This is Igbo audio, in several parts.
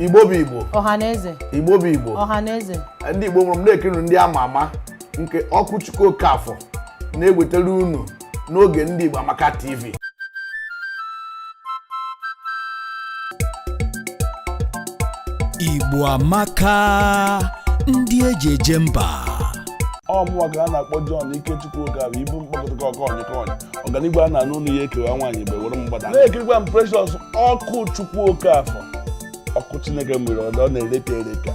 Igbo bụ Igbo. Ọhaneze. Igbo bụ Igbo. Ọhaneze. Ndị Igbo mụrụ m na-ekiri ndị ama ama nke Ọkụchukwu Okafọ na-ewetara unu n'oge ndị Igbo Amaka TV. Igbo amaka, ndị eji eje mba. Ọ mụnwa ka a na-akpọ John Ikechukwu Okafọ, ibu mkpọkọta ọkọnyị kọnyị ọganigwe a na-anụ ụlọ ya ekewa nwaanyị mgbe were mgbada na-ekirikwa m Precious Ọkụchukwu Okafọ, ọkụ Chineke mere ọ na-erepịa erepịa.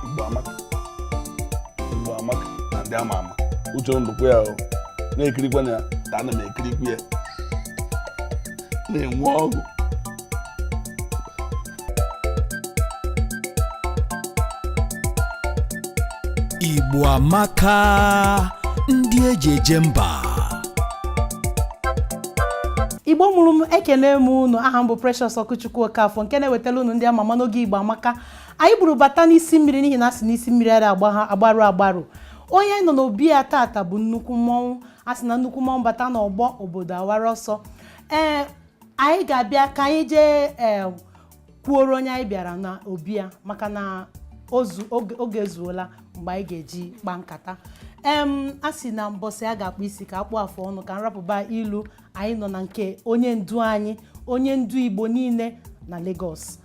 Igbo amaka, Igbo amaka na ndị ama ama uche ndụkwu ya o na-ekirikwa ya ka ana m ekirikwa ya na-enwe ọgụ. Igbo amaka, ndị eji eje mba. Igbo mụrụ m, ekene m unu. Aha m bụ Precious Ọkụchukwu Okafọ nke na-ewetara unu ndị ama ama n'oge Igbo Amaka. Anyị buru bata n'isi mmiri n'ihi na a sị n'isi mmiri ara agba ha agbarụ agbarụ. Onye nọ n'obi ya tata bụ nnukwu mmọnwụ. A sị na nnukwu mmọnwụ bata n'ọgbọ, obodo awara ọsọ. Ee, anyị ga-abịa ka anyị jee ee kwuoro onye anyị bịara na obi ya, maka na ozu oge ezuola mgbe anyị ga-eji kpaa nkata. A sị na mbọsị a ga-akpụ isi ka akpụ afụ ọnụ. Ka nrapụba ilu, anyị nọ na nke onye ndu anyị, onye ndu Igbo niile na Lagos.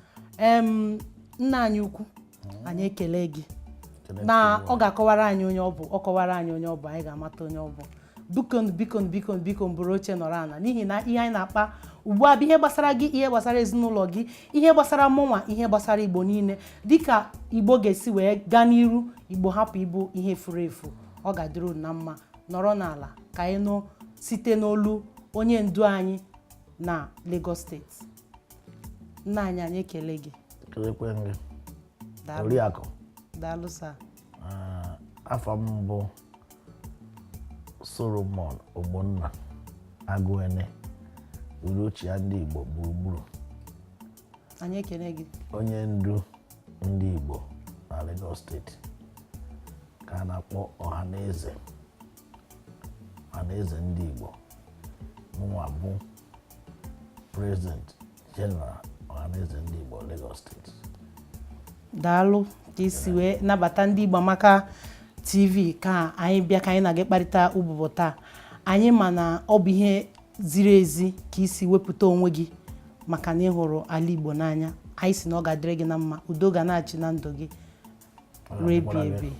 Nna anyị ukwu, anyị ekele gị na ọ ga-akọwara anyị onye ọ bụ. Ọ kọwara anyị onye ọ bụ, anyị ga-amata onye ọ bụ. Biko, biko, biko, biko, buru oche nọrọ ala, n'ihi na ihe anyị na-akpa ugbu a bụ ihe gbasara gị, ihe gbasara ezinụlọ gị, ihe gbasara mụnwa, ihe gbasara Igbo niile, dịka Igbo ga-esi wee gaa n'iru, Igbo hapụ ịbụ ihe furu efu. Ọ ga-adịrị unu na mma. Nọrọ n'ala ka anyị nụ site n'olu onye ndu anyị na Lagos Steeti. Nna anyị, anyị ekele gị. Kelekwe gị. Daalụ. Oriakụ. Daalụ, sir. Afa m bụ Solomon Ogbonna Agụene, Udochia ndị Igbo gburugburu. Anyị ekele gị. Onye ndu ndị Igbo na Lagos Steeti ka a na-akpọ Ọhaneze, Ọhaneze ndị Igbo. Mụnwa bụ President General Ọhaneze ndị Igbo Lagos Steeti. Daalụ ka isi wee nabata ndị Igbo Amaka TV ka anyị bịa ka anyị na gị kparịta ụbụbọ taa. Anyị ma na ọ bụ ihe ziri ezi ka isi wepụta onwe gị maka na ị hụrụ ala Igbo n'anya. Anyị si na ọ ga-adịrị gị na mma, udo ga na-achị na ndụ gị ruo ebi ebi.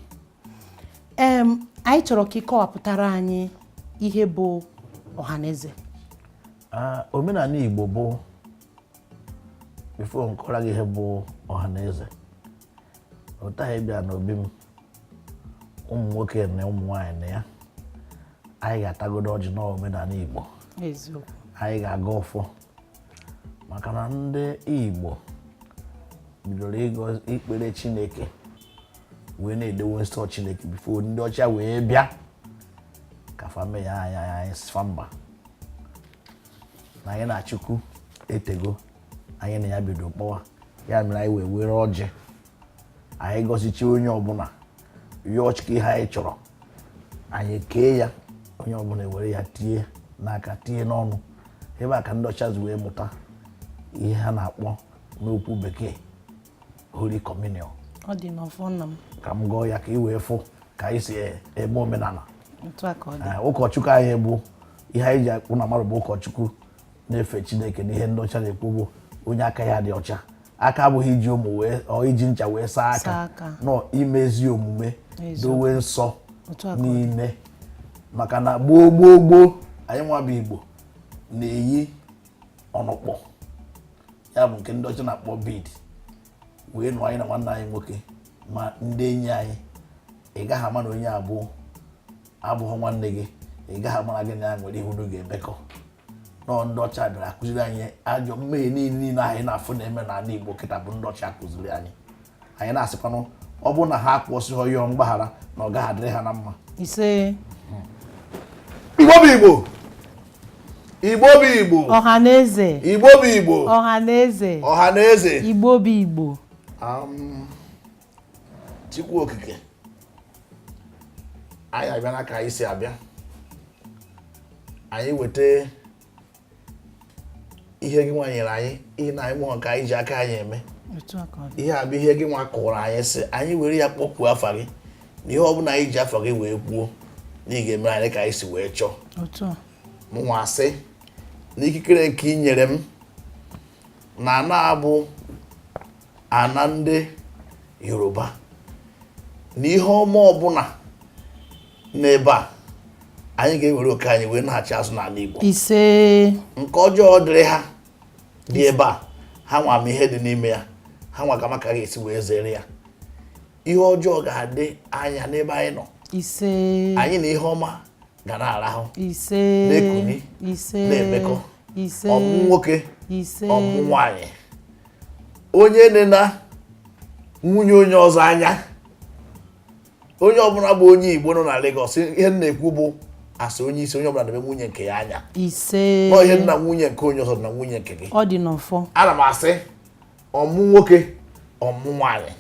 Anyị chọrọ ka ị kọwapụtara anyị ihe bụ Ọhaneze. Omenala Igbo bụ, before nkọrọ gị ihe bụ Ọhaneze, otu anyị bịa n'obi m, ụmụ nwoke na ụmụ nwaanyị na ya, anyị ga-atagodo ọjị n'omenala Igbo. Eziokwu. Anyị ga-aga ọfọ, maka na ndị Igbo bidoro ikpere Chineke wee na-edowe nsọ Chineke before ndị ọcha wee bịa ka fa mee ya. Anyị anyị fa mba na anyị na Chukwu etego, anyị na ya bido kpọwa ya. Mere anyị wee were ọjị anyị gọzichie onye ọbụla, yọọ Chukwu ihe anyị chọrọ, anyị kee ya, onye ọbụla ewere ya tie n'aka, tie n'ọnụ. Ebe a ka ndị ọcha zi wee mụta ihe ha na-akpọ n'okwu Bekee Holy Communion. Ọ dị n'ọfọ, nna m. Ka m gụọ ya ka ị wee fụ ka anyị si eme omenala. Otu a ka ọ dị. Ụkọchukwu anyị bụ ihe anyị ji akpụ na mmadụ bụ ụkọchukwu na-efe Chineke n'ihe ndị ọcha na-ekwu bụ onye aka ya dị ọcha. Aka abụghị iji ụmụ wee ọ iji ncha wee saa aka. Saa aka. Nọ imezi omume. Eziokwu. Dowe nsọ Otu a ka ọ dị. niile, maka na gboo gboo gboo, anyị nwa bụ Igbo na-eyi ọnụkpọ, ya bụ nke ndị ọcha na-akpọ bead, wee nụọ anyị na nwanne anyị nwoke ma ndị enyi anyị. Ị gaghị ama na onye abụọ abụghị nwanne gị, ị gaghị ama na gị na ya nwere ihe unu ga-emekọ. Nọọ ndị ọcha bịara akụziri anyị ajọ mmehie niile niile ahụ anyị na-afụ na-eme n'ala Igbo kịta bụ ndị ọcha kụziri anyị. Anyị na-asịkwanụ, ọ bụrụ na ha akwụsịghị yọọ mgbaghara, na ọ gaghị adịrị ha na mma. Ise. Igbo bụ Igbo, Igbo bụ Igbo. Ọhaneze. Igbo bụ Igbo. Ọhaneze. Ọhaneze. Igbo bụ Igbo. Chukwu Okike, anyị abịa n'aka anyị si abịa, anyị weta Ihe gị nwa nyere anyị, ihe na anyị mụọ nke anyị ji aka anyị eme. Otu a ka ọ dị. Ihe a bụ ihe gị nwa kụrụ anyị, sị anyị were ya kpọkuo afa gị, na ihe ọbụla anyị ji afa gị wee kwuo na ị ga-emere anyị ka anyị si wee chọọ. Otu a. Mụnwa sị na ikikere nke ị nyere m na ana abụ ana ndị Yoruba, na ihe ọma ọbụla n'ebe a, anyị ga-ewere oke anyị wee naghachi azụ n'ala Igbo. Ise. Nke ọjọọ dịrị ha dị ebe a, ha nwa ma ihe dị n'ime ya, ha nwa ka maka ga-esi wee zere ya. Ihe ọjọọ ga-adị anya n'ebe anyị nọ. Ise. Anyị na ihe ọma ga na-arahụ, Ise. na-ekuni, Ise. na-emekọ. Ise. Ọmụ nwoke, Ise. ọmụ nwaanyị, onye nena nwunye onye ọzọ anya, onye ọbụla bụ onye Igbo nọ na Lagos, ihe m na-ekwu bụ asị onye isi, onye ọbụla na-eme nwunye nke ya anya. Ise. Nọ ihe nna nwunye nke onye ọzọ dị na nwunye nke gị. Ọ dị n'ọfọ. Ana m asị ọmụ nwoke, ọmụ nwaanyị,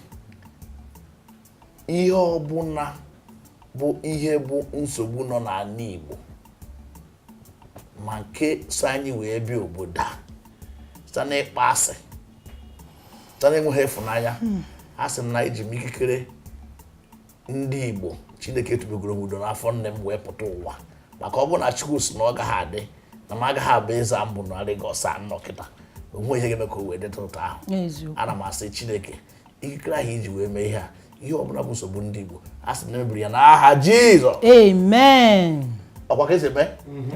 ihe ọbụla bụ ihe bụ nsogbu nọ n'ala Igbo, ma nke so anyị wee bịa obodo a site n'ịkpa asị, site n'enweghị ịfụnanya, a sị m na eji m ikikere ndị Igbo Chineke tubegoro m udo n'afọ nne m wee pụta ụwa, maka ọ bụrụ na Chukwu si na ọ gaghị adị na m agaghị abụ eze a mbụ na Lagos a nnọ kịta, onwe ihe ga-eme ka o wee dịta ụtọ ahụ. Eziokwu. Ana m asị Chineke, ikikere ahụ iji wee mee ihe a, ihe ọbụla bụ nsogbu ndị Igbo, a sị na emebiri ya n'aha Jizọs. Amen. Ọkwa ka esi eme.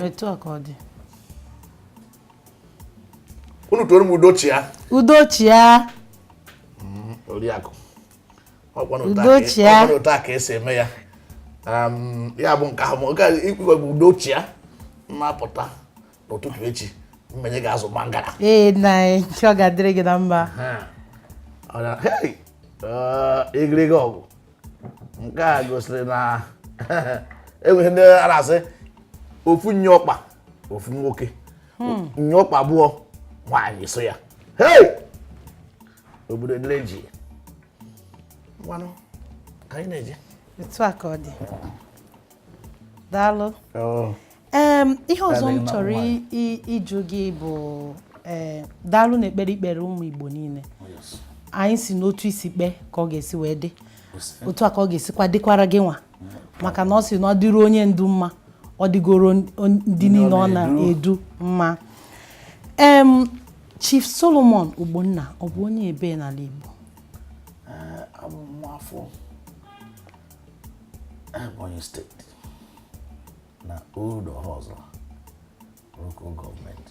Otu a ka ọ dị. Unu toro m udo chia. Udo chia. Oriakụ, ọkwa na Udo chia. ọkwa na otu a ka esi eme ya. Ya bụ nke ahụ, ma nke a ikwu bụ udo chia, nnapụta n'ụtụtụ echi mmenye ga-azụ mangala. Ee, nna anyị, ọ ga-adịrị gị na mma. Hey! Igirigi ọgụ nke a gosiri na enweghị ndị a na-asị ofu nye ọkpa ofu nwoke, nye ọkpa abụọ nwaanyị so ya. Hey! Obodo dịrị ji ngwanụ ka anyị na-eje. Otu a ka ọ dị. Daalụ. Ihe ọzọ m Adịghị na chọrọ nwaanyị. ịjụ gị bụ, ee, daalụ na ekpere ikpere ụmụ Igbo niile. Anyị si n'otu isi kpee ka ọ ga-esi wee dị, otu a ka ọ ga-esikwa dịkwara gị nwa, maka na ọ sị na ọ dịrị onye ndu mma, ọ dịgoro ndị niile ọ na-edu mma. Chief Solomon Ogbonna, ọ bụ onye ebe n'ala Igbo? Abụ m afọ Ebonyi Steeti na Old Ohaozara Local Government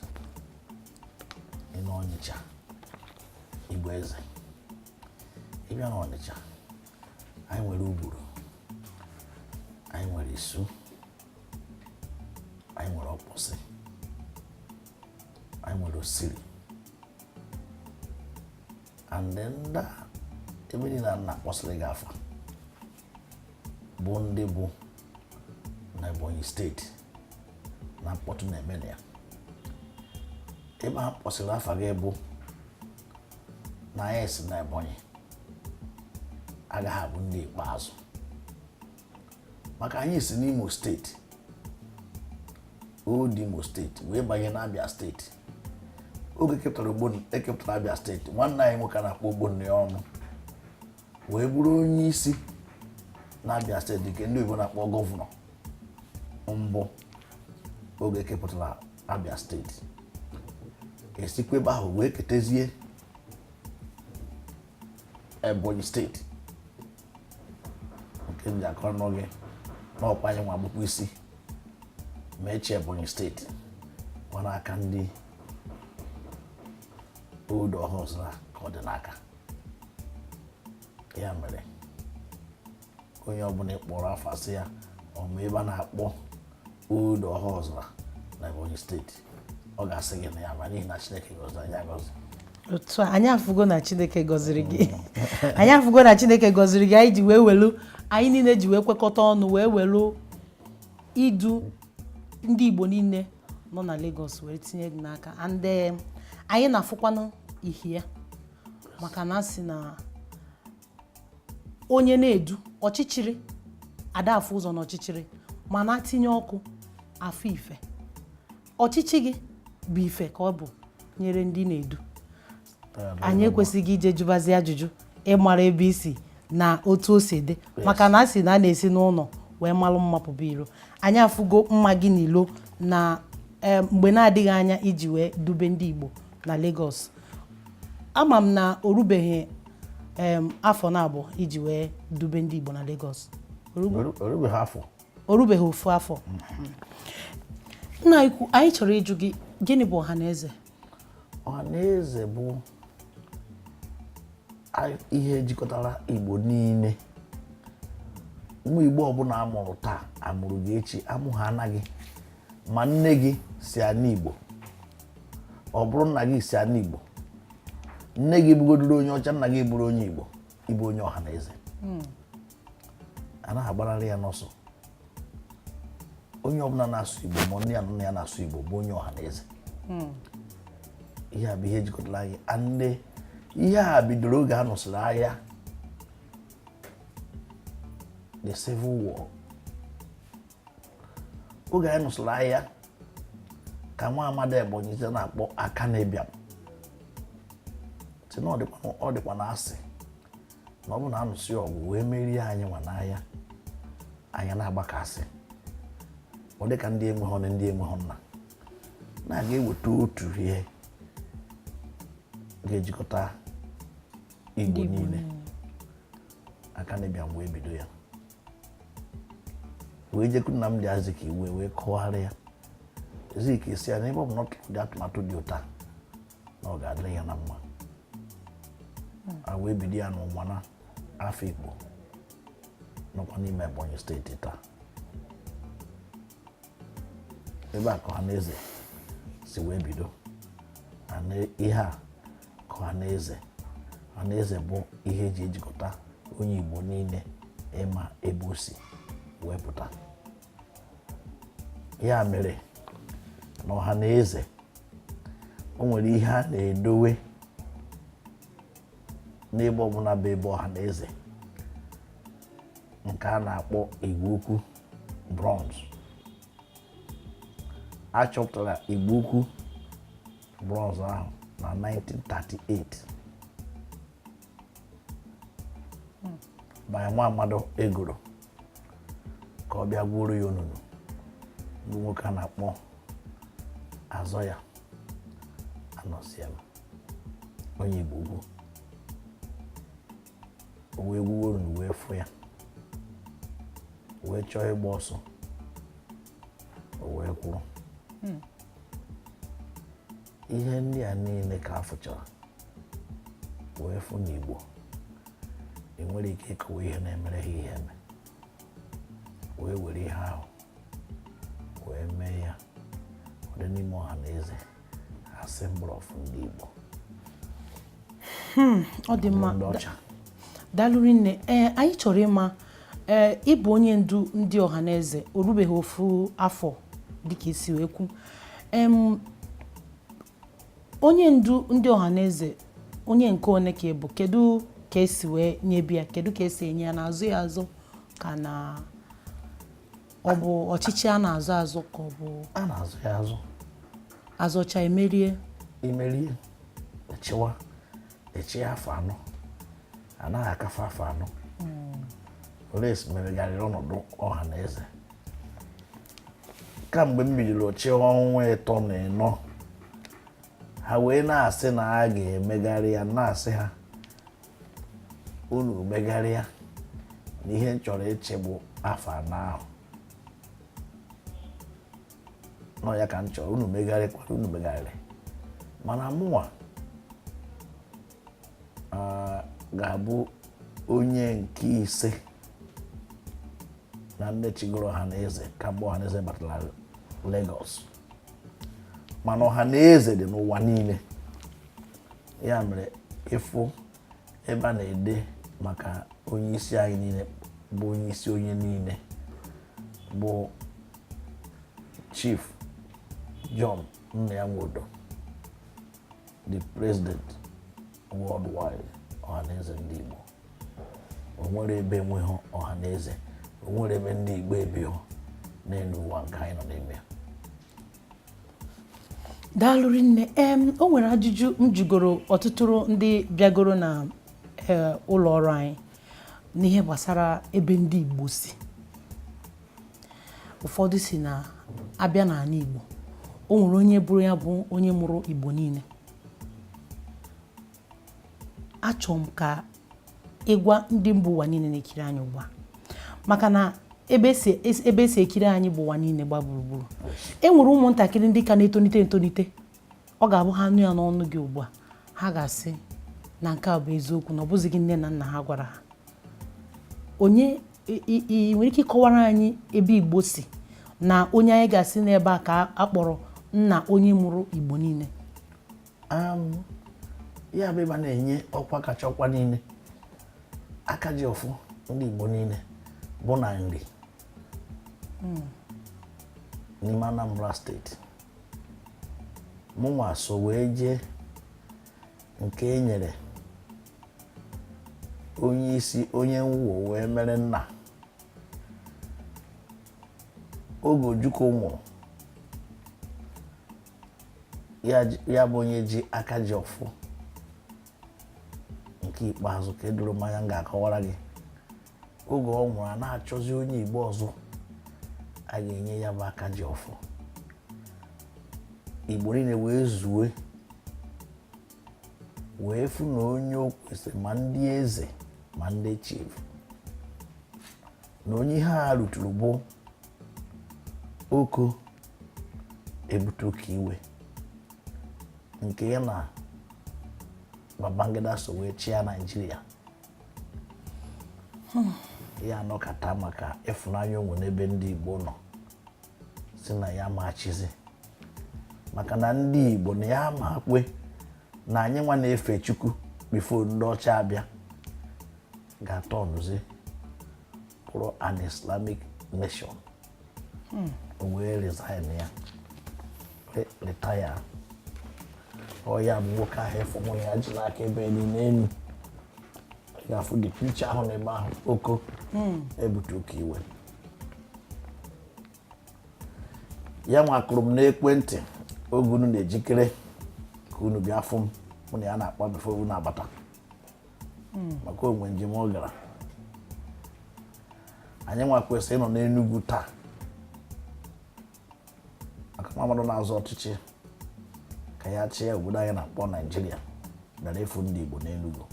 in Onitsha, Igbo Eze. Ịbịa na Onitsha, anyị nwere Uburu, anyị nwere Isu, anyị nwere Ọkpọsị, anyị nwere Osiri, and then ndị a, ebe niile a na-akpọsịrị gị afa bụ ndị bụ na Ebonyi Steeti na mkpọtụ na-eme na ya. Ebe a kpọsịrị afa gị bụ na anyị si na Ebonyi agaghị abụ ndị ikpeazụ, maka anyị si n'Imo Steeti, Old Imo Steeti, wee banye n'Abia Steeti. Oge ekepụtara ekepụtara Abia Steeti, nwanne anyị nwoke a na-akpọ Ogbonna ya ọnụ wee bụrụ onye isi n'Abia Steeti, nke ndị oyibo na-akpọ gọvanọ mbụ oge ekepụtara Abia Steeti. Esikwa ebe ahụ wee ketezie Ebonyi Steeti, nke m ji akọrọ gị n'ọkwa anyị nwa agbụkpọ isi ma echi Ebonyi Steeti gwa n'aka ndị Old Ohaozara ka ọ dị n'aka. Ya mere onye ọbụla ịkpọrọ afa sị ya ọma ebe a na-akpọ Old Ohaozara na Ebonyi Steeti, ọ ga-asị gị na ya ma, n'ihi na Chineke gọziri anyị agọzi. Otu a, anyị afụgo na Chineke gọziri gị, anyị afụgo na Chineke gọziri gị. Anyị ji wee welu, anyị niile ji wee kwekọta ọnụ wee welu idu ndị Igbo niile nọ na Lagos wee tinye gị n'aka, and anyị na-afụkwanụ ihe ya, maka na asị na onye na-edu ọchịchịrị ada afụ ụzọ n'ọchịchịrị, mana atinye ọkụ afụ ife. Ọchịchị gị bụ ife ka ọ bụ. Nyere ndị na-edu anyị ekwesịghị ije jụbazi ajụjụ ịmara ebe isi na otu o si dị, maka na a sị na a na-esi n'ụlọ wee malụ mma pụba iro. Anyị afụgo mma gị n'ilo na mgbe na-adịghị anya iji wee dube ndị Igbo na Lagos. Ama m na o rubeghị afọ na-abụọ iji wee dube ndị Igbo na Lagos. Orubeghị afọ. O rubeghị ofu afọ. Nna ikwu, anyị chọrọ ịjụ gị, gịnị bụ Ọhaneze? Ọhaneze bụ ihe jikọtara Igbo niile. Nwa Igbo ọbụla amụrụ taa, amụrụ gị echi, amụ ha anaghị ma nne gị si ana Igbo, ọ bụrụ nna gị si ana Igbo, nne gị bụgodoro onye ọcha, nna gị bụrụ onye Igbo, ịbụ onye Ọhaneze. Anaghị agbanarị ya n'ọsọ. Onye ọbụla na-asụ Igbo, ma nne ya na nna ya na-asụ Igbo, bụ onye Ọhaneze. Ihe a bụ ihe jikọtara anyị. And ihe a bidoro oge a nụsịrị agha, the Civil War. Oge anyị nụsịrị agha ka nwa amadi Ebonyi site na-akpọ aka na-ebiam si na ọ dịkwa na asị na ọ bụ na anụsị ọgụ wee merie anyị nwa n'agha, anyị na-agbakasị, ọ dịka ndị enweghị nne, ndị enweghị nna, na-aga eweta otu ihe ga-ejikọta Igbo niile. Aka na-ebịa wee bido ya, wee jekwu Nnamdi Azikiwe wee kọwara ya. Zik si ya n'ebe ọ bụ na ọ tụrụ ụdị atụmatụ dị ụta na ọ ga-adịrị ya na mma. A wee bido ya n'Ụmana Afikpo, nọkwa n'ime Ebonyi Steeti taa. Ebe a ka Ọhaneze si wee bido. Na ihe a ka Ọhaneze bụ ihe eji ejikọta onye Igbo niile, ịma ebe o si wee pụta. Ya mere na Ọhaneze, o nwere ihe a na-edowe n'ebe ọbụla bụ ebe Ọhaneze, nke a na-akpọ Igwe Ukwu bronze. A chọpụtara Igwe Ukwu bronze ahụ na 1938 by nwa amadu egoro ka ọ bịa gwuoro ya onunu, bụ nwoke a na-akpọ azọ ya anọsiem, onye Igbo Ukwu. O wee gwuo onunu wee fụ ya, wee chọọ ịgba ọsọ, o wee kwụrụ. Ihe ndị a niile ka a fụchara wee fụ na Igbo enwere ike ịkọwa ihe na-emere ha ihe eme, wee were ihe ahụ wee mee ya ọ dị n'ime ọha na eze, a symbol of ndị Igbo. Ọ dị mma. Ndị ọcha. Daalụ rinne. Ee, anyị chọrọ ịma, ee, ịbụ onye ndu ndị Ọhaneze o rubeghị ofu afọ, dịka isi wee kwu. Onye ndu ndị Ọhaneze, onye nke one ka ị bụ? Kedu ka esi wee nyebi ya? Kedu ka esi enye ya? Na-azụ ya azụ, ka na ọ bụ ọchịchị a na-azụ azụ, ka ọ bụ A na-azụ ya azụ. Azọcha emerie? Imerie, echiwa echi afọ 4, anaghị akafe afọ 4. Oles meregharịrị ọnọdụ ọha na eze kamgbe m bidoro chi ọnwa 3 na 4, ha wee na-asị na a ga-emegharị ya, na-asị ha unu megharịa na ihe m chọrọ ịchị bụ afọ 4 ahụ nọ ya ka m chọrọ. Unu megharịkwara, unu megharịrị, mana mụnwa ga-abụ onye nke ise na ndị chigoro Ọhaneze kamgbe Ọhaneze batara Lagos. Mana Ọhaneze dị n'ụwa niile. Ya mere ịfụ ebe a na-ede maka onye isi anyị niile, bụ onye isi onye niile, bụ Chief John Nnia Nwodo, the president worldwide Ọhaneze ndị Igbo. O nwere ebe enweghị Ọhaneze, o nwere ebe ndị Igbo ebighị n'elu ụwa nke anyị nọ n'ime ya. Daalụ rinne. O nwere ajụjụ m jụgoro ọtụtụ ndị bịagoro na ụlọ ọrụ anyị n'ihe gbasara ebe ndị Igbo si. Ụfọdụ si na abịa n'ala Igbo, o nwere onye bụrụ ya bụ onye mụrụ Igbo niile. Achọrọ m ka ịgwa ndị mba ụwa niile na-ekiri anyị ugbu a, maka na ebe esi ekiri anyị bụ ụwa niile gba gburugburu. E nwere ụmụntakịrị ndị ka na-etonite etonite, ọ ga-abụ ha nụ ya n'ọnụ gị ugbu a, ha ga-asị na nke a bụ eziokwu, na ọ bụzighị nne na nna ha gwara ha. Onye ị nwere ike ịkọwara anyị ebe Igbo si na onye anyị ga-asị n'ebe a ka a kpọrọ nna onye mụrụ Igbo niile? Ya bụ ebe a na-enye ọkwa kacha ọkwa niile, aka ji ọfọ ndị Igbo niile bụ na Nri n'ime Anambra steeti. Mụnwa so wee jee nke e nyere onye isi onye nwuo wee mere nna. Oge Ojukwu nwụrụ, ya bụ onye ji aka ji ọfọ nke ikpeazụ ka edoro mmanya m ga-akọwara gị. Oge ọ nwụrụ, a na-achọzi onye Igbo ọzọ a ga-enye ya bụ aka ji ọfọ. Igbo niile wee zue wee fụ na onye o kwesịrị, ma ndị eze ma ndị chief, na onye ihe a ruturu bụ Oko Ebute Ukiwe, nke ya na Babangida so wee chịa Naijiria. Ya anọkata maka ịfụnanya onwe n'ebe ndị Igbo nọ, si na ya ma achịzi, maka na ndị Igbo na ya ma kwe na anyị nwa na-efe Chukwu before ndị ọcha abịa ga-atọ ọnụzi bụrụ an Islamic nation. O wee resign ya, retire. Ọ ya bụ nwoke ahụ ịfụ mụ na ya ji n'aka ebe niile elu. Ị ga-afụ the picture ahụ n'ebe ahụ, Oko Ebute Ukiwe. Ya nwa kụrụ m n'ekwentị oge unu na-ejikere ka unu bịa fụ m. Mụ na ya na-akpa before unu abata, maka onwe njem ọ gara. Anyị nwa kwesịrị ịnọ n'Enugu taa, maka nwa mmadụ na-azọ ọchịchị ka ya chịa obodo anyị na-akpọ Naijiria bịara ịfụ ndị Igbo n'Enugu.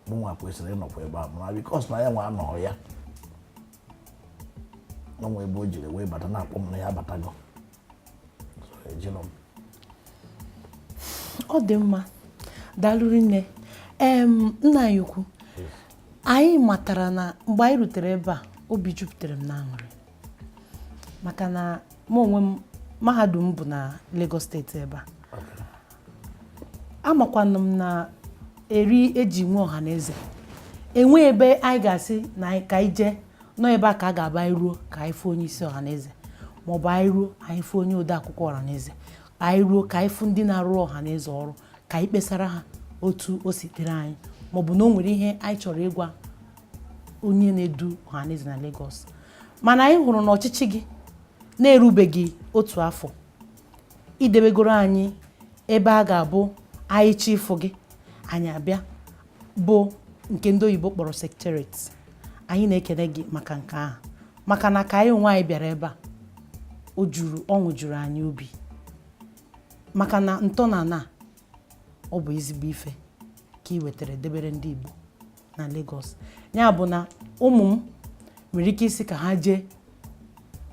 Mụ nwa kwesịrị ịnọkwa ebe a, mana because na ya nwa anọghọ ya n'ọnwa ebe o jiri wee bata na-akpọ m na ya abatago, so ejirọ m. Ọ dị mma, daalụ rinne. Nna anyị ukwu, anyị matara na mgbe anyị rutere ebe a, obi jupụtara m n'aṅụrị, maka na mụ onwe m, mahadum bụ na Lagos steeti ebe a. Amakwanụ m na eri eji nwe ọha na eze enwe ebe anyị ga-asị na ka anyị jee nọ ebe a ka a ga-aba anyị ruo ka anyị fụ onye isi ọha na eze, maọbụ anyị ruo anyị fụ onye ode akwụkwọ ọha na eze, anyị ruo ka anyị fụ ndị na-arụ ọha na eze ọrụ, ka anyị kpesara ha otu o si dịrị anyị, maọbụ na o nwere ihe anyị chọrọ ịgwa onye na-edu ọha na eze na Lagos. Mana anyị hụrụ na ọchịchị gị na-erubeghị otu afọ, idebegoro anyị ebe a ga-abụ anyị chọ ịfụ gị, anyị abịa, bụ nke ndị oyibo kpọrọ secretariat. Anyị na-ekele gị maka nke ahụ, maka na ka anyị onwe anyị bịara ebe a, o juru ọṅụ juru anyị obi, maka na ntọala ọ bụ ezigbo ife ka ị wetara debere ndị Igbo na Lagos. Ya bụ na ụmụ m nwere ike isi ka ha jee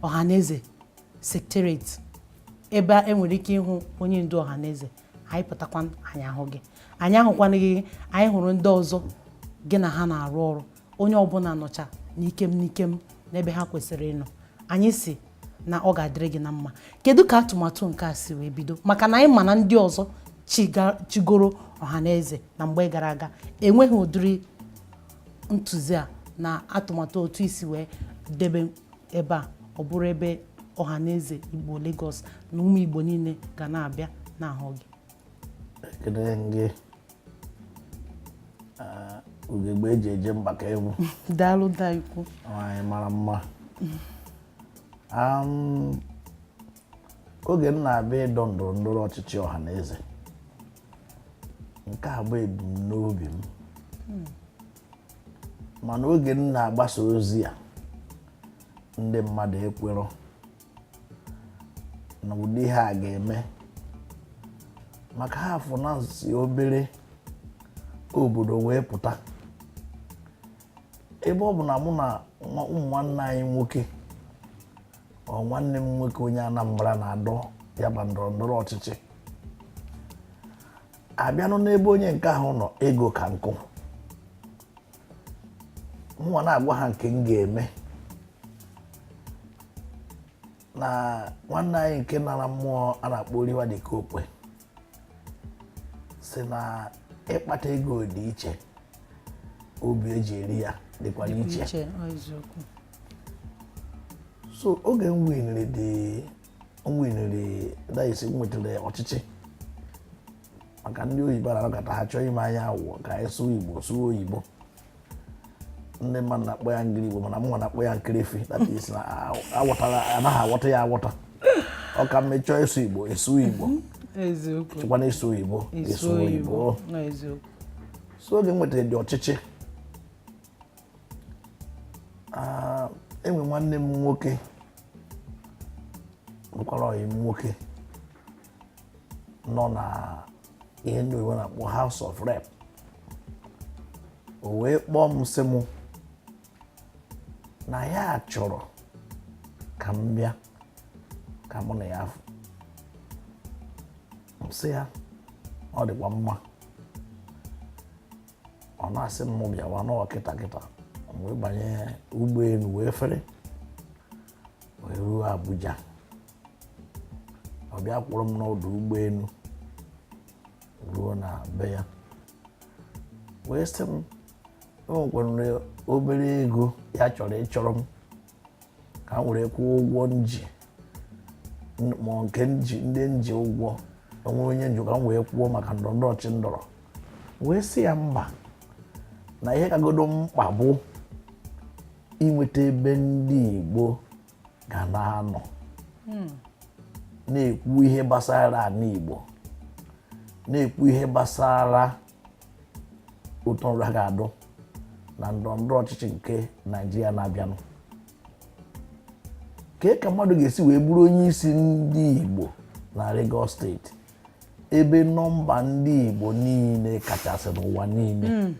ọhaneze secretariat, ebe e nwere ike ịhụ onye ndu ọhaneze. Anyị pụtakwa, anyị ahụ gị, anyị ahụkwana gị, anyị hụrụ ndị ọzọ gị na ha na-arụ ọrụ. Onye ọbụla nọcha n'ikem n'ikem n'ebe ha kwesịrị ịnọ. Anyị si na ọ ga-adịrị gị na mma. Kedu ka atụmatụ nke a si wee bido? Maka na anyị ma na ndị ọzọ chigoro ọhaneze na mgbe gara aga enweghị ụdịrị ntụzi a na atụmatụ otu isi wee debe ebe a, ọ bụrụ ebe ọhaneze Igbo Lagos na ụmụ Igbo niile ga na-abịa na-ahụ gị. Ekele gị, ugegbe eji eje mba ka egwu. Daalụ daikwu. Nwaanyị mara mma. Oge m na-abịa ịdọ ndọrọ ndọrọ ọchịchị ọha na eze, nke a bụ ebumnobi m. Mana oge m na-agbasa ozi a, ndị mmadụ ekwerọ na ụdị ihe a ga-eme, maka ha afụ na si obere obodo wee pụta, ebe ọ bụ na mụ na ụmụ nwanne anyị nwoke, ọ nwanne m nwoke onye Anambra na-adọ ya bụ ndọrọ ndọrọ ọchịchị, abịanụ n'ebe onye nke ahụ nọ, ego ka nkụ. Mụnwa na-agwa ha nke m ga-eme na nwanne anyị nke nara mmụọ a na-akpọ Oliver De Coque si na ịkpata ego dị iche, obi eji eri ya dịkwa iche. Iche, ọ eziokwu. So oge m winiri dị, m winiri, that is, m nwetara ọchịchị, maka ndị oyibo na-anọkọta, ha chọọ ime anya awụọ ka anyị sụọ Igbo, sụọ oyibo. Ndị mmadụ na-akpọ ya ngiri Igbo, mana mụnwa na-akpọ ya nkirifi. That is, na aghọtara, anaghị aghọta ya aghọta. Ọ ka mma ịchọọ ịsụ Igbo, ịsụ Igbo. Chịkwana ịsụ oyibo, ịsụ oyibo. Ọ eziokwu. So oge m nwetara dị ọchịchị, enwe nwanne m nwoke bụkwara ọyị m nwoke nọ na ihe ndị oyibo na-akpọ House of Rep. O wee kpọọ m, sị mụ na ya chọrọ ka m bịa ka mụ na ya fụ. M sị ya ọ dịkwa mma. Ọ na-asị m mụ bịawa n'ọ kịta kịta. M wee banye ụgbọelu wee fere wee ruo Abuja. Ọ bịa kwụrụ m n'ọdụ ụgbọelu ruo na be ya, wee sị m o nwekwara obere ego ya chọrọ ịchọrọ m ka m were kwụọ ụgwọ nji ma nke nji ndị nji ụgwọ onwe onye nji, ka m wee kwụọ maka ndọrọndọrọ ọchị ndọrọ. Wee sị ya mba, na ihe kagodo mkpa bụ inweta ebe ndị Igbo ga na-anọ na-ekwu ihe gbasara ala Igbo, na-ekwu ihe gbasara ụtọ nra ga-adụ na ndọrọndọrọ ọchịchị nke Naijiria na-abịanụ. Kee ka mmadụ ga-esi wee bụrụ onye isi ndị Igbo na Lagos Steeti, ebe nọmba ndị Igbo niile kachasị n'ụwa niile,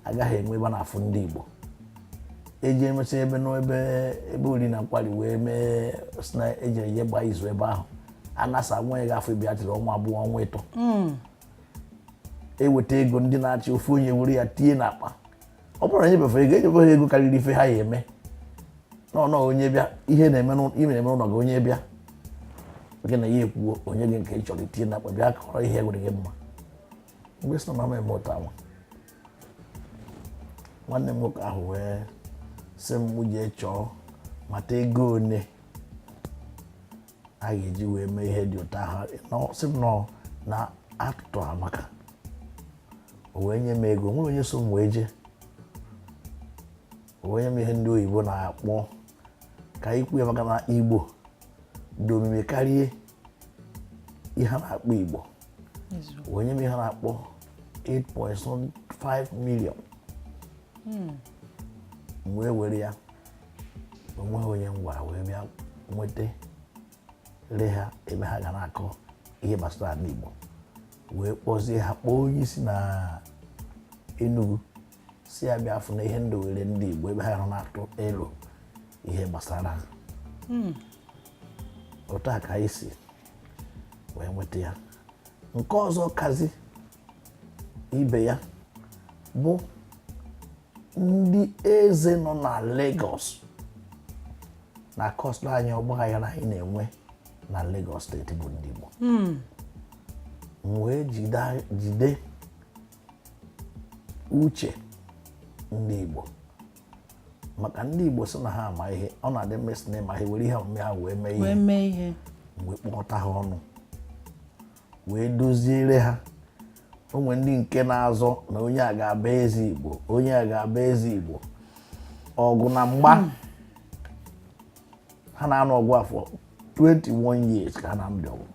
agaghị enwe ebe a na-afụ ndị Igbo eji emesị ebe n'ebe ebe ori na nkwari wee mee sị na ejere ihe gbaa izu ebe ahụ anasa nwa ya gafọ bịa tiri ọnwa 2, ọnwa 3, eweta ego ndị na-achị, ofu onye were ya tinye n'akpa. Ọ bụrụ na enyebefe ego, enyebefe ego karịrị ife ha ya eme nọ onye bịa ihe na-eme ime na-eme n'ụlọ gị, onye bịa gị na ya ekwuo, onye gị nke ị chọrọ itinye n'akpa, bịa kọrọ ihe gwere gị mma. Mgbe sị na mama eme ụtọ anwa, nwanne m nwoke ahụ wee sị m jee chọọ mata ego one a ga-eji wee mee ihe dị ụtọ ahụ. Sị m nọ na atụtụ amaka. O wee nye m ego, nwere onye so m wee jee. O wee nye m ihe ndị oyibo na-akpọ ka ikwu ya, maka na Igbo dị omimi karịa ihe a na-akpọ Igbo. O wee nye m ihe a na-akpọ 8.5 million. M wee were ya, onweghị onye m gwara, wee bịa nweta re ha ebe ha ga na-akọ ihe gbasara ala Igbo, wee kpọzie ha, kpọọ onye isi na Enugu, si ya bịa afụ na ihe ndụ were ndị Igbo ebe ha nọ na-atụ elu ihe gbasara ha. Otu a ka anyị si wee nweta ya. Nke ọzọ kazi ibe ya bụ ndị eze nọ na Lagos na kọstụ anyị ọgbaghara anyị na-enwe na Lagos Steeti bụ ndị Igbo. M wee jide uche ndị Igbo, maka ndị Igbo sị na ha ama ihe, ọ na-adị mmasị na ịma ihe were ihe omume ha wee mee ihe, wee mee ihe. Wee kpọkọta ha ọnụ wee doziere ha onwe ndị nke na-azọ na onye a ga-abụ eze Igbo, onye a ga-abụ eze Igbo, ọgụ na mgba ha na-anụ ọgụ afọ 21 years ka ha na-anụ ọgụ.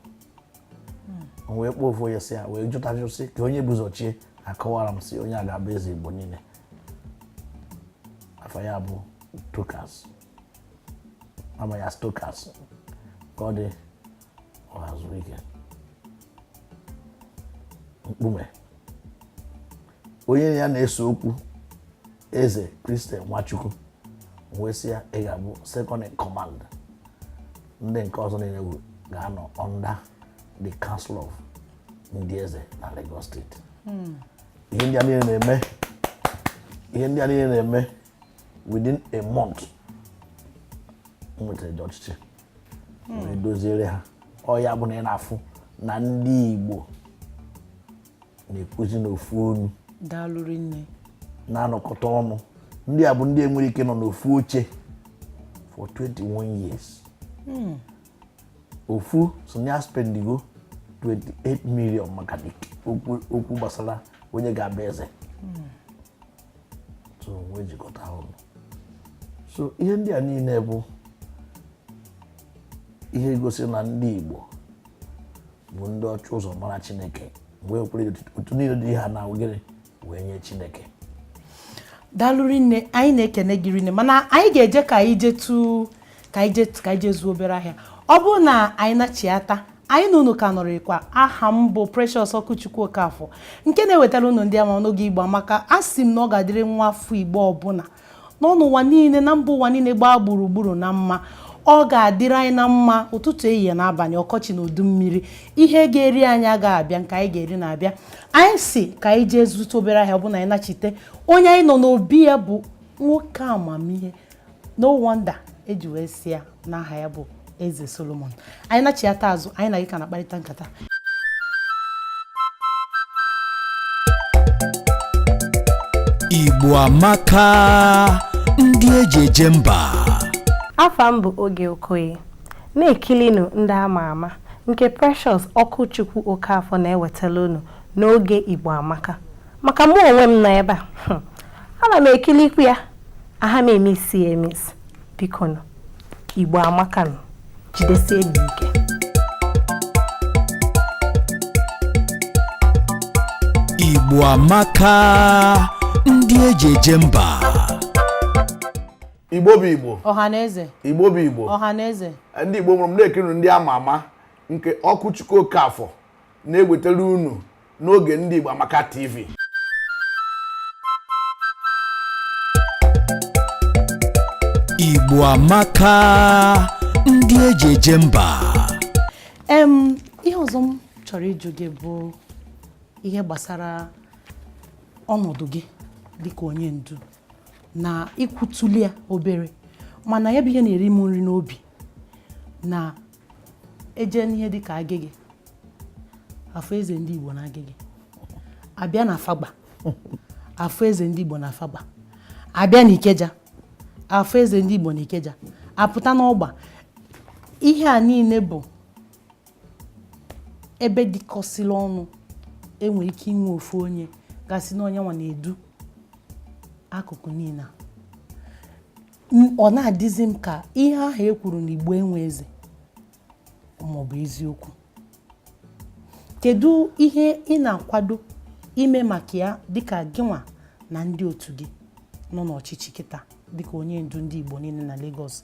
M wee kpọọ ofu onye, sị ya, wee jụta jụ sị ka onye bụ ụzọ chie. Akọwara m sị onye a ga-abụ eze Igbo niile. Afa ya bụ Tokas, ama ya Stokas, ka ọ dị Ọhazuruike mkpume. Onye ya na-ese okwu, Eze Christian Nwachukwu, wee sị ya, ị ga-abụ second in command. Ndị nke ọzọ niile ga-anọ under the council of ndị eze na Lagos State. Ihe ndị a niile na-eme, ihe ndị a niile na-eme within a month m nwetara dị ọchịchị, wee doziere ha. Ọ ya bụ na ị na-afụ na ndị Igbo na-ekwuzi n'ofu onu. Daalụ rinne. Na-anọkọta ọnụ. Ndị a bụ ndị enwere ike nọ n'ofu oche for 21 years. Ofu so ya spendigo 28 million maka okwu gbasara onye ga-abụ eze. So wee jikọta ha ọnụ. So ihe ndị a niile bụ ihe gosi na ndị Igbo bụ ndị ọchụ ụzọ mara Chineke, wee kwere otu niile dị ha na gịnị wee nye Chineke. Daalụ rinne, anyị na-ekene gị rinne. Mana anyị ga-eje ka anyị jetu ka anyị jee zuo obere ahịa. Ọ bụrụ na anyị nachiata, anyị na unu ka nọrịkwa. Aha m bụ Precious Ọkụchukwu Okafọ, nke na-ewetara unu ndị ama n'oge Igbo Amaka. A sị m na ọ ga-adịrị nwa afọ Igbo ọbụla nọ n'ụwa niile na mba ụwa niile gbaa gburugburu na mma. Ọ ga-adịrị anyị na mma ụtụtụ, ehihie na abalị, ọkọchị na udu mmiri. Ihe ga-eri anyị agaghị abịa, nke anyị ga-eri na-abịa. Anyị si ka anyị jee zụta obere ahịa. Ọ bụ na anyị nachite, onye anyị nọ n'obi ya bụ nwoke amamihe. No wonder eji wee si ya n'aha ya bụ Eze Solomon. Anyị nachiata azụ, anyị na gị ka na-akparịta nkata. Igbo amaka, ndị eji eje mba. Afa m bụ Oge Okoye. Na-ekilinu ndị ama ama nke Precious Ọkụchukwu Okafọ na-ewetara unu n'oge Igbo Amaka. Maka mụ onwe m nọ ebe a, ana m ekilikwu ya, aha m emisi ya emisi. Biko nụ, Igbo Amaka nụ, jidesie m ike. Igbo amaka, ndị eji eje mba. Igbo bụ Igbo. Ọha na eze. Igbo bụ Igbo. Ọha na eze. Ndị Igbo mụrụ m, na-ekiri ndị ama ama nke Ọkụchukwu Okafọ na-ewetara unu n'oge ndị Igbo Amaka TV. Igbo amaka, ndị eji eje mba. Ihe ọzọ m chọrọ ịjụ gị bụ ihe gbasara ọnọdụ gị dịka onye ndu na ikwutuli ya obere, mana ya bụ ihe na-eri m nri n'obi na eje n'ihe dịka Agege, afọ eze ndị Igbo na Agege, abịa na Fagba, afọ eze ndị Igbo na Fagba, abịa na Ikeja, afọ eze ndị Igbo na Ikeja, apụta n'ọgba. Ihe a niile bụ ebe dịkọsịrị ọnụ enwere ike inwe ofu onye gasị na onye nwa na-edu akụkụ niile a. Ọ na-adịzi m ka ihe ahụ e kwuru na Igbo enwe eze maọbụ eziokwu. Kedu ihe ị na-akwado ime maka ya dịka gịnwa na ndị otu gị nọ n'ọchịchị kịta, dịka onye ndu ndị Igbo niile na Lagos,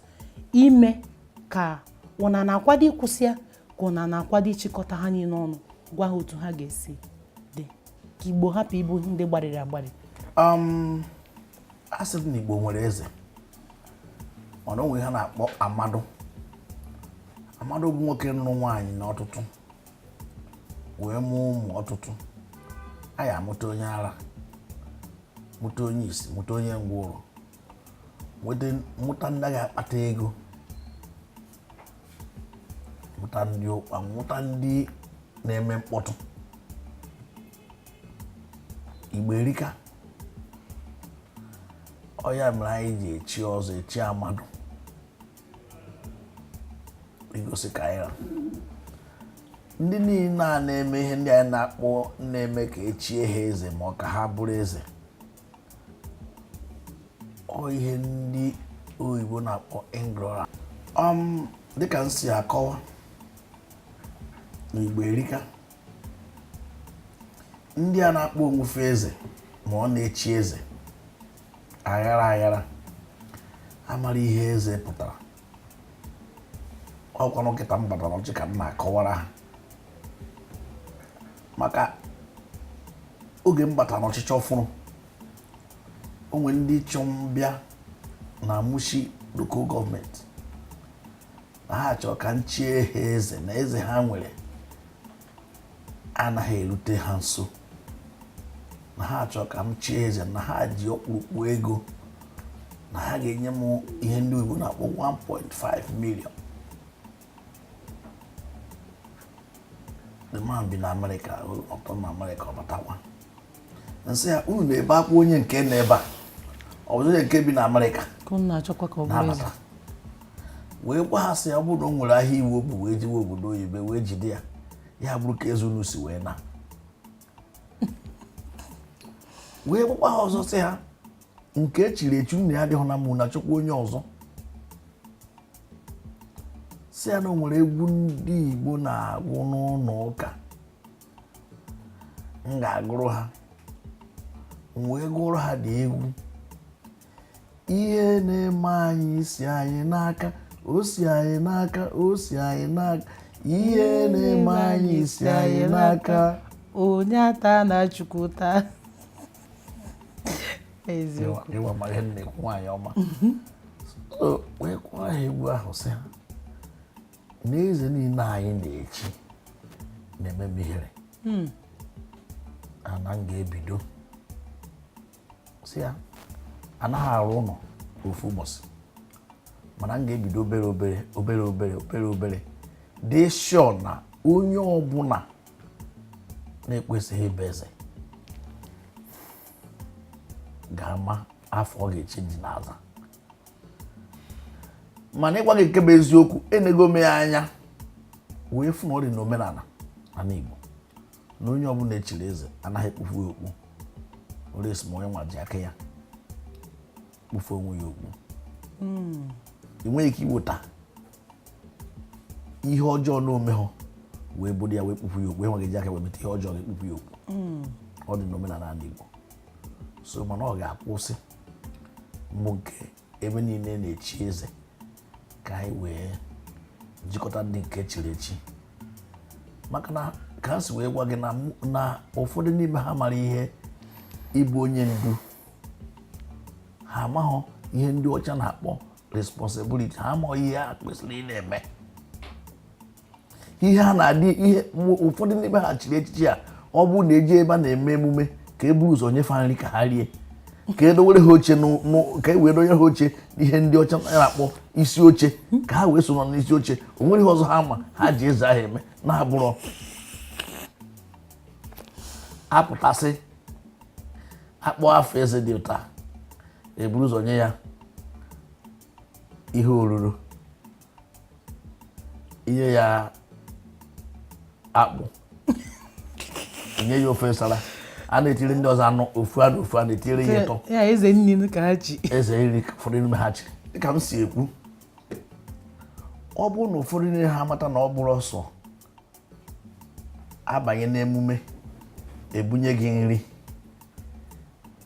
ime ka ụna na-akwado ịkwụsị ya, ka ụna na-akwado ịchịkọta ha niile ọnụ, gwa ha otu ha ga-esi dị ka Igbo hapụ ịbụ ndị gbarịrị agbarị? A sị m na Igbo nwere eze, mana o nwere ihe a na-akpọ amadu. Amadu bụ nwoke nụrụ nwaanyị na ọtụtụ wee mụọ ụmụ ọtụtụ. A ya amụta onye ara, mụta onye isi, mụta onye ngwụrọ, nweta mụta ndị ga-akpata ego, mụta ndị ụkpa, mụta ndị na-eme mkpọtụ. Igbo erika. Ọ ya mere anyị ji echi ọzọ, echi amadu, igosi ka anyị ra. Ndị niile a na-eme ihe ndị anyị na-akpọ na-eme ka echie ha eze ma ọ ka ha bụrụ eze, ọ ihe ndị oyibo na-akpọ ignorance. Dịka m si akọwa na Igbo erika, ndị a na-akpọ onwe fa eze ma ọ na-echi eze aghara aghara amara ihe eze pụtara. Ọkwanụ kịta m batara ọchị ka m na-akọwara ha, maka oge m batara n'ọchịchị ọfụrụ, o nwere ndị chọ m bịa na Mushin Local Government na ha chọrọ ka m chie ha eze, na eze ha nwere anaghị erute ha nso, na ha chọrọ ka m chie eze, na ha ji ọkpụrụkpụ ego, na ha ga-enye m ihe ndị oyibo na-akpọ 1.5 million. The man bi na Amerịka, ọtọ na Amerịka, ọ batakwa, m sị ya, unu na-ebe akwa onye nke nọ ebe a, ọ bụ onye nke bi na Amerịka na-abata, wee gwa ha sị ya, ọ bụrụ na o nwere ahịa iwu o bu wee jewe obodo oyibo wee jide ya, ya bụrụ ka eze unu si wee na. Wee gwakwa ha ọzọ sị ha, nke echiri echi unu ya adịghị na mụ na chọkwa onye ọzọ. Sị ya na o nwere egwu ndị Igbo na-agụ n'ụlọ ụka m ga-agụrụ ha. M wee gụrụ ha dị egwu, ihe na-eme anyị si anyị n'aka, o si anyị n'aka, o si anyị n'aka, ihe na-eme anyị si anyị n'aka. Onye atana Chukwu ụta. Eziokwu. Ịwa ma ihe na-ekwu, nwaanyị ọma. Wee gụọ ha egwu ahụ, sị ha na eze niile anyị na-echi na-eme m ihere. Ana m ga-ebido sị ya anaghị arụ ụlọ ofu ụbọchị, mana m ga-ebido obere obere, obere obere, obere obere, dị sure na onye ọbụla na-ekwesịghị ịbụ eze ga-ama afọ ọ ga-echenji n'aza. Mana ịgwa gị nke bụ eziokwu, enego m ya anya wee fụ na ọ dị n'omenala ala Igbo na onye ọbụla echiri eze anaghị ekpufu ya okpu, unless ma onye nwa ji aka ya kpufu onwe ya okpu. Ị nweghị ike iweta ihe ọjọọ na omehọ wee bụrụ ya wee kpufu ya okpu. Enweghị ji aka wee meta ihe ọjọọ ga-ekpufu ya okpu. Ọ dị n'omenala ala Igbo. So mana ọ ga-akwụsị mbụ nke ebe niile na-echi eze, ka anyị wee jikọta ndị nke chiri echi, maka na ka a si wee gwa gị na ụfọdụ n'ime ha mara ihe ịbụ onye ndu, ha amaghọ ihe ndị ọcha na-akpọ responsibility, ha amaghị ihe ha kwesịrị ị na-eme, ihe ha na-adị ihe. Ụfọdụ n'ime ha chiri echichi a, ọ bụrụ na eji ebe a na-eme emume ka e buru ụzọ nyefe nri ka ha rie, ka e dowere ha oche, ka e wee donye ha oche n'ihe ndị ọcha na-akpọ isi oche, ka ha wee so nọ n'isi oche. O nwere ihe ọzọ ha ma ha ji eze ahụ eme na-abụrọ apụtasị akpọ afọ eze dị ụta, eburu ụzọ nye ya ihe oruru, inye ya akpụ, nye ya ofe nsala, a na-etiri ndị ọzọ anụ ofu anụ ofu, a na-etiri ya ịtọ. Ya eze nri ka ha ji. Eze nri ụfọdụ n'ime ha chiri. Dịka m si ekwu, ọ bụrụ na ụfọdụ n'ime ha amata na ọ bụrụ ọsọ abanye n'emume ebunye gị nri,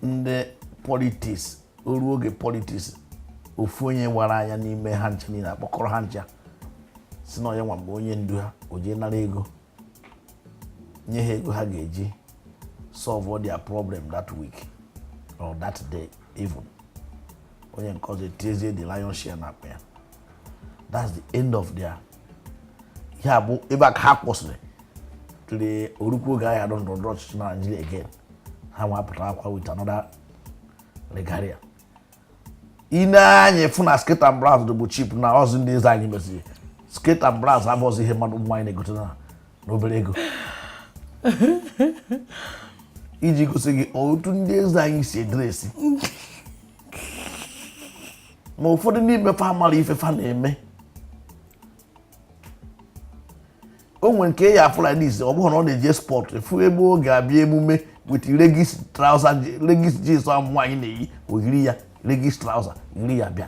ndị politics, o ruo oge politics, ofu onye wara anya n'ime ha ncha niile akpọkọrọ ha ncha, si na onye nwa mgbe onye ndu ha, o jee nara ego, nye ha ego ha ga-eji solve their problem that week or that day even. Onye nke ọzọ etiezie the lion share na akpa ya. That's the end of their ihe abụ ebe a ka ha kwụsịrị tụrụ orukwu oge ahịa ndọrọ ndọrọ ọchịchị na Nigeria again, ha nwa apụta akwa with another regalia. Ị na-anya fụ na skirt and blouse bụ cheap, na ọzọ ndị eze anyị meziri skirt and blouse abụọzọ ihe mmadụ nwaanyị na-egote na n'obere ego, iji gosi gị otu ndị eze anyị si edress. Ma ụfọdụ n'ime fa mara ife fa na-eme. O nwere nke ya afụ like this, ọ bụghị na ọ na-eje sport efu ebe ọ ga-abịa emume with leggings trouser, leggings jeans ahụ nwaanyị na-eyi, o yiri ya leggings trouser, yiri ya bịa.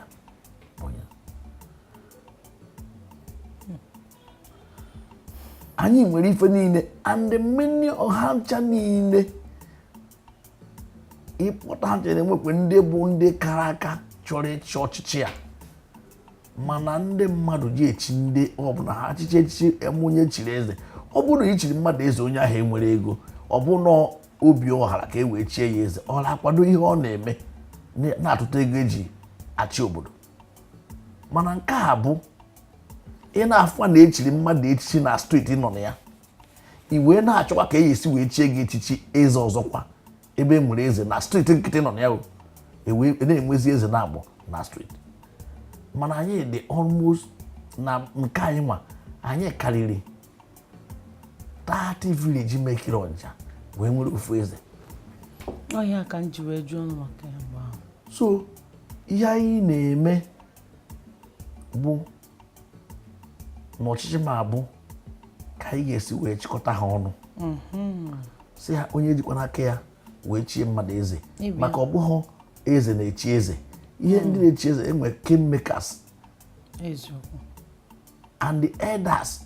Anyị nwere ife niile and many ọha ncha niile ịkpọta ha chere enwekwe ndị bụ ndị kara aka chọrọ ịchị ọchịchị a, mana ndị mmadụ ji echi ndị ọbụla ha achịchị echichi eme onye chiri eze. Ọ bụrụ na i chiri mmadụ eze, onye ahụ enwere ego, ọ bụ na obi ọhara ka e wee chie ya eze, ọ na-akwado ihe ọ na-eme na-atụta ego eji achị obodo. Mana nke a bụ ị na-afụ na echiri mmadụ echichi na steeti nọ na ya, i wee na-achọkwa ka e esi wee chie gị echichi eze ọzọkwa ebe e nwere eze na steeti nkịtị nọ na ya, ewee na-enwezi eze na-agbọ na steeti. Mana anyị dị almost na nke anyị nwa, anyị karịrị 30 village mekiri Ọnịcha wee nwere ofu eze. Ọhịa ka m ji wee jụọ ọnụ maka ya mgbe ahụ. So ihe anyị na-eme bụ n'ọchịchị ma bụ ka anyị ga-esi wee chịkọta ha ọnụ, si ha onye jikwa n'aka ya wee chie mmadụ eze, maka ọ bụghị eze na-echi eze. Ihe ndị na-echi eze enwe kingmakers and the elders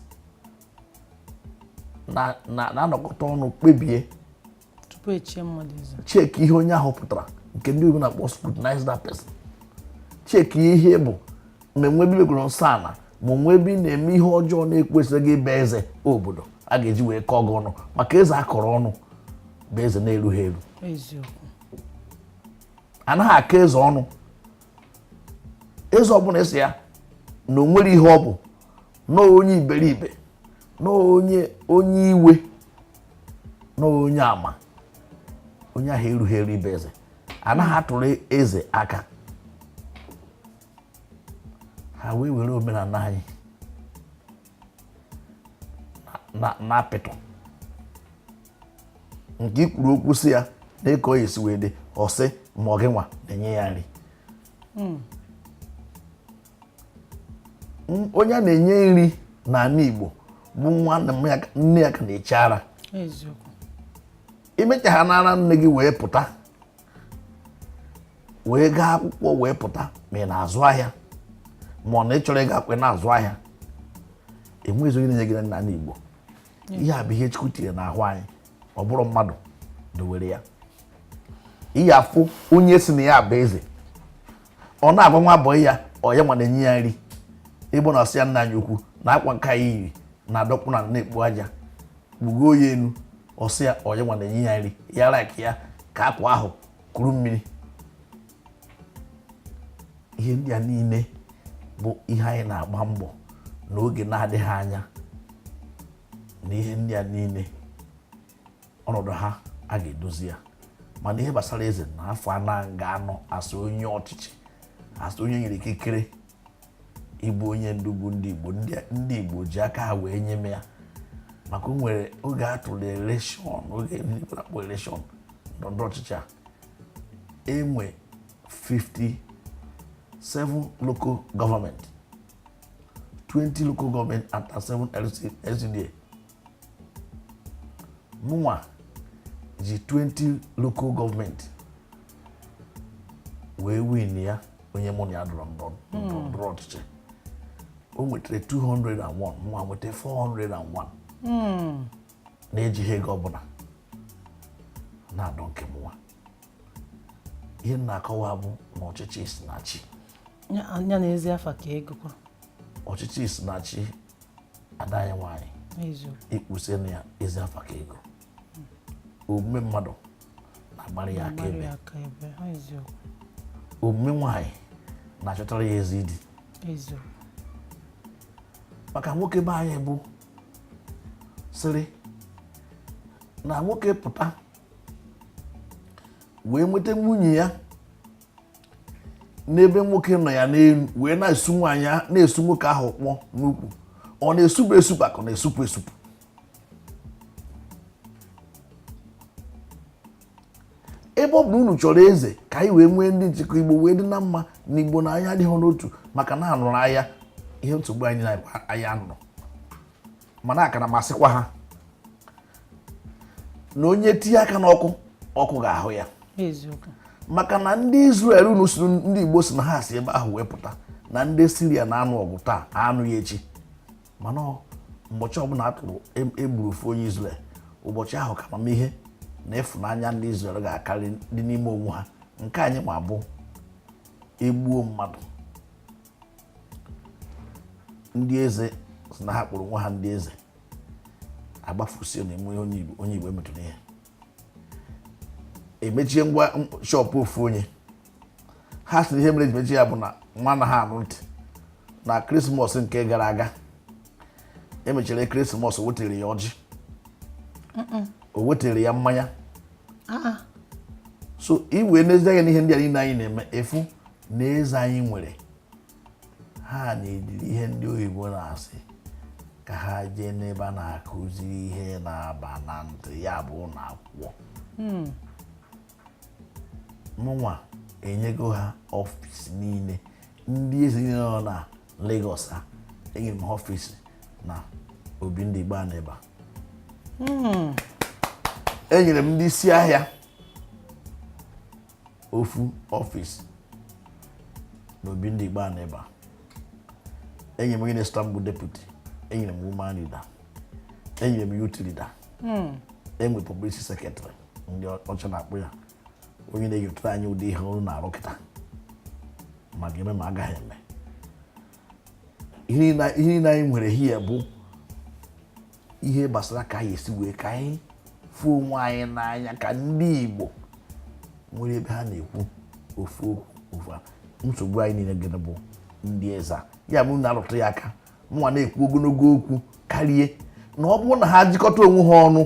na-anọkọta ọnụ kpebie tupu echie mmadụ eze. Check ihe onye ahụ pụtara, nke ndị oyibo na-akpọ scrutinize that person. Check ihe bụ ma enwe ebe imekwere nsọ ala, ma onwe ebe ị na-eme ihe ọjọọ na-ekwesịghị ịba eze obodo a ga-eji wee kọọ gị ọnụ, maka eze akọrọ ọnụ bụ eze na-erughị eru. Anaghị akọ eze ọnụ. Eze ọbụla esi ya na o nwere ihe ọ bụ na onye iberibe, na onye iwe, na onye ama, onye ahụ erughị eru ibe eze. Anaghị atụrụ eze aka. Ha wee were omenala anyị na apịtọ nke i kwuru okwu si ya na ịkọ ya esi wee dị, ọ sị ma ọ gị nwa na-enye ya nri. Onye a na-enye nri n'ala Igbo bụ nwa nne ya ka na-eche ara. Imecha ha n'ara nne gị wee pụta, wee gaa akwụkwọ, wee pụta, ma ị na-azụ ahịa, ma ọ na ị chọrọ ịga akwụkwọ na-azụ ahịa, enweghịzi onye na-enye gị n'ala Igbo. Ihe a bụ ihe Chukwu tinyere n'ahụ anyị, ọ bụrụ mmadụ dowere ya. Iyi afụ onye si na ya bụ eze, ọ na-agwa nwa bọyị ya, ọ ya nwa na-enye ya nri. Igbo na-asị ya, nna anyị ukwu na akwa nke anyị yiri na-adọkpụ na na-ekpu aja, kpugo ya elu. Ọ sị ya ọ ya nwa na-enye ya nri, ya like ya ka akwa ahụ kuru mmiri. Ihe ndị a niile bụ ihe anyị na-agba mbọ n'oge na-adịghị anya na ihe ndị a niile ọnọdụ ha a ga-edozi ya. Mana ihe gbasara eze na afọ ana ga-anọ asị onye ọchịchị, asị onye nyere ikikere ịbụ onye ndu bụ ndị Igbo, ndị Igbo ji aka ha wee nye m ya, maka o nwere oge a tụrụ election, oge ndị Igbo na-akpọ election ndọrọndọrọ ọchịchị a, enwe 57 local government, 20 local government and 7 LCDA. Mụnwa ji 20 local government wee win ya. Onye mụ na ya dọrọ ndọrọ ọchịchị, o nwetara 201, mụnwa nweta 401, na-ejighị ego ọbụla na-adọ nke mụnwa. Ihe m na-akọwa bụ na ọchịchị si na chi. Ya na ezi afa ka ego kwa. Ọchịchị si na chi. Ada anyị nwaanyị, ikpusi na ya ezi afa ka ego. Omume mmadụ na-agbara ya aka ebe. Omume nwaanyị na-achọtara ya ezi di, maka nwoke be anyị bụ sịrị na nwoke pụta wee nweta nwunye ya n'ebe nwoke nọ ya n'elu, wee na-esu nwaanyị, na-esu nwoke ahụ kpọ n'ukwu, ọ na-esupụ esupụ ka ọ na-esupụ esupụ. Ebe ọ bụ na unu chọrọ eze ka anyị wee nwee ndị nchịkọ Igbo wee dị na mma na Igbo na anyị adịghị n'otu, maka na anụrụ agha, ihe nsogbu anyị na anyị anụrụ, mana akara masịkwa ha na onye tinye aka n'ọkụ, ọkụ ga-ahụ ya. Maka na ndị Israel unu si, ndị Igbo si na ha si ebe ahụ wee pụta, na ndị Siria na-anụ ọgụ taa, anụ ya echi, mana Ụbọchị ọbụla a tụrụ egburu ofu onye Israel, ụbọchị ahụ ka amamihe na ịfụnanya ndị Israel ga-akarị dị n'ime onwe ha. Nke anyị ma bụ egbuo mmadụ, ndị eze sị na ha kpọrọ onwe ha ndị eze agbafusie na enwe onye Igbo, onye Igbo emetụrụ ihe, emechie ngwa shop ofu onye. Ha sịrị ihe mere eji mechie ya bụ na nwa anaghị anụ ntị. Na Christmas nke gara aga, emechara ekeresimesi, o wetara ya ọjị, o wetara ya mmanya. So i wee n'ezie anya n'ihe ndị a niile anyị na-eme, efu na eze anyị nwere ha na-ediri ihe ndị oyibo na-asị ka ha jee n'ebe a na-akụzi ihe na-aba na ntị, ya bụ ụlọ akwụkwọ. Mụnwa enyego ha office niile, ndị eze niile nọ na Lagos, ha enyere m ha office na Obi Ndị Igbo a n'ebe a. Enyere m ndị isi ahịa ofu office na Obi Ndị Igbo a n'ebe a. Enyere m onye na-esota mbụ deputy, enyere m woman leader, enyere m youth leader, enwe publicity secretary ndị ọcha na-akpụ ya, onye na-enyotara anyị ụdị ihe ọrụ na-arụ kịta ma ga-eme ma agaghị eme. Ihe niile anyị nwere hie bụ ihe gbasara ka anyị esi wee ka anyị fụ onwe anyị n'anya, ka ndị Igbo nwere ebe ha na-ekwu ofu okwu ofu a. Nsogbu anyị niile gịnị bụ ndị eze a? Ya bụ na arụtụ ya aka, mụnwa na-ekwu ogologo okwu karịa na ọ bụrụ na ha jikọta onwe ha ọnụ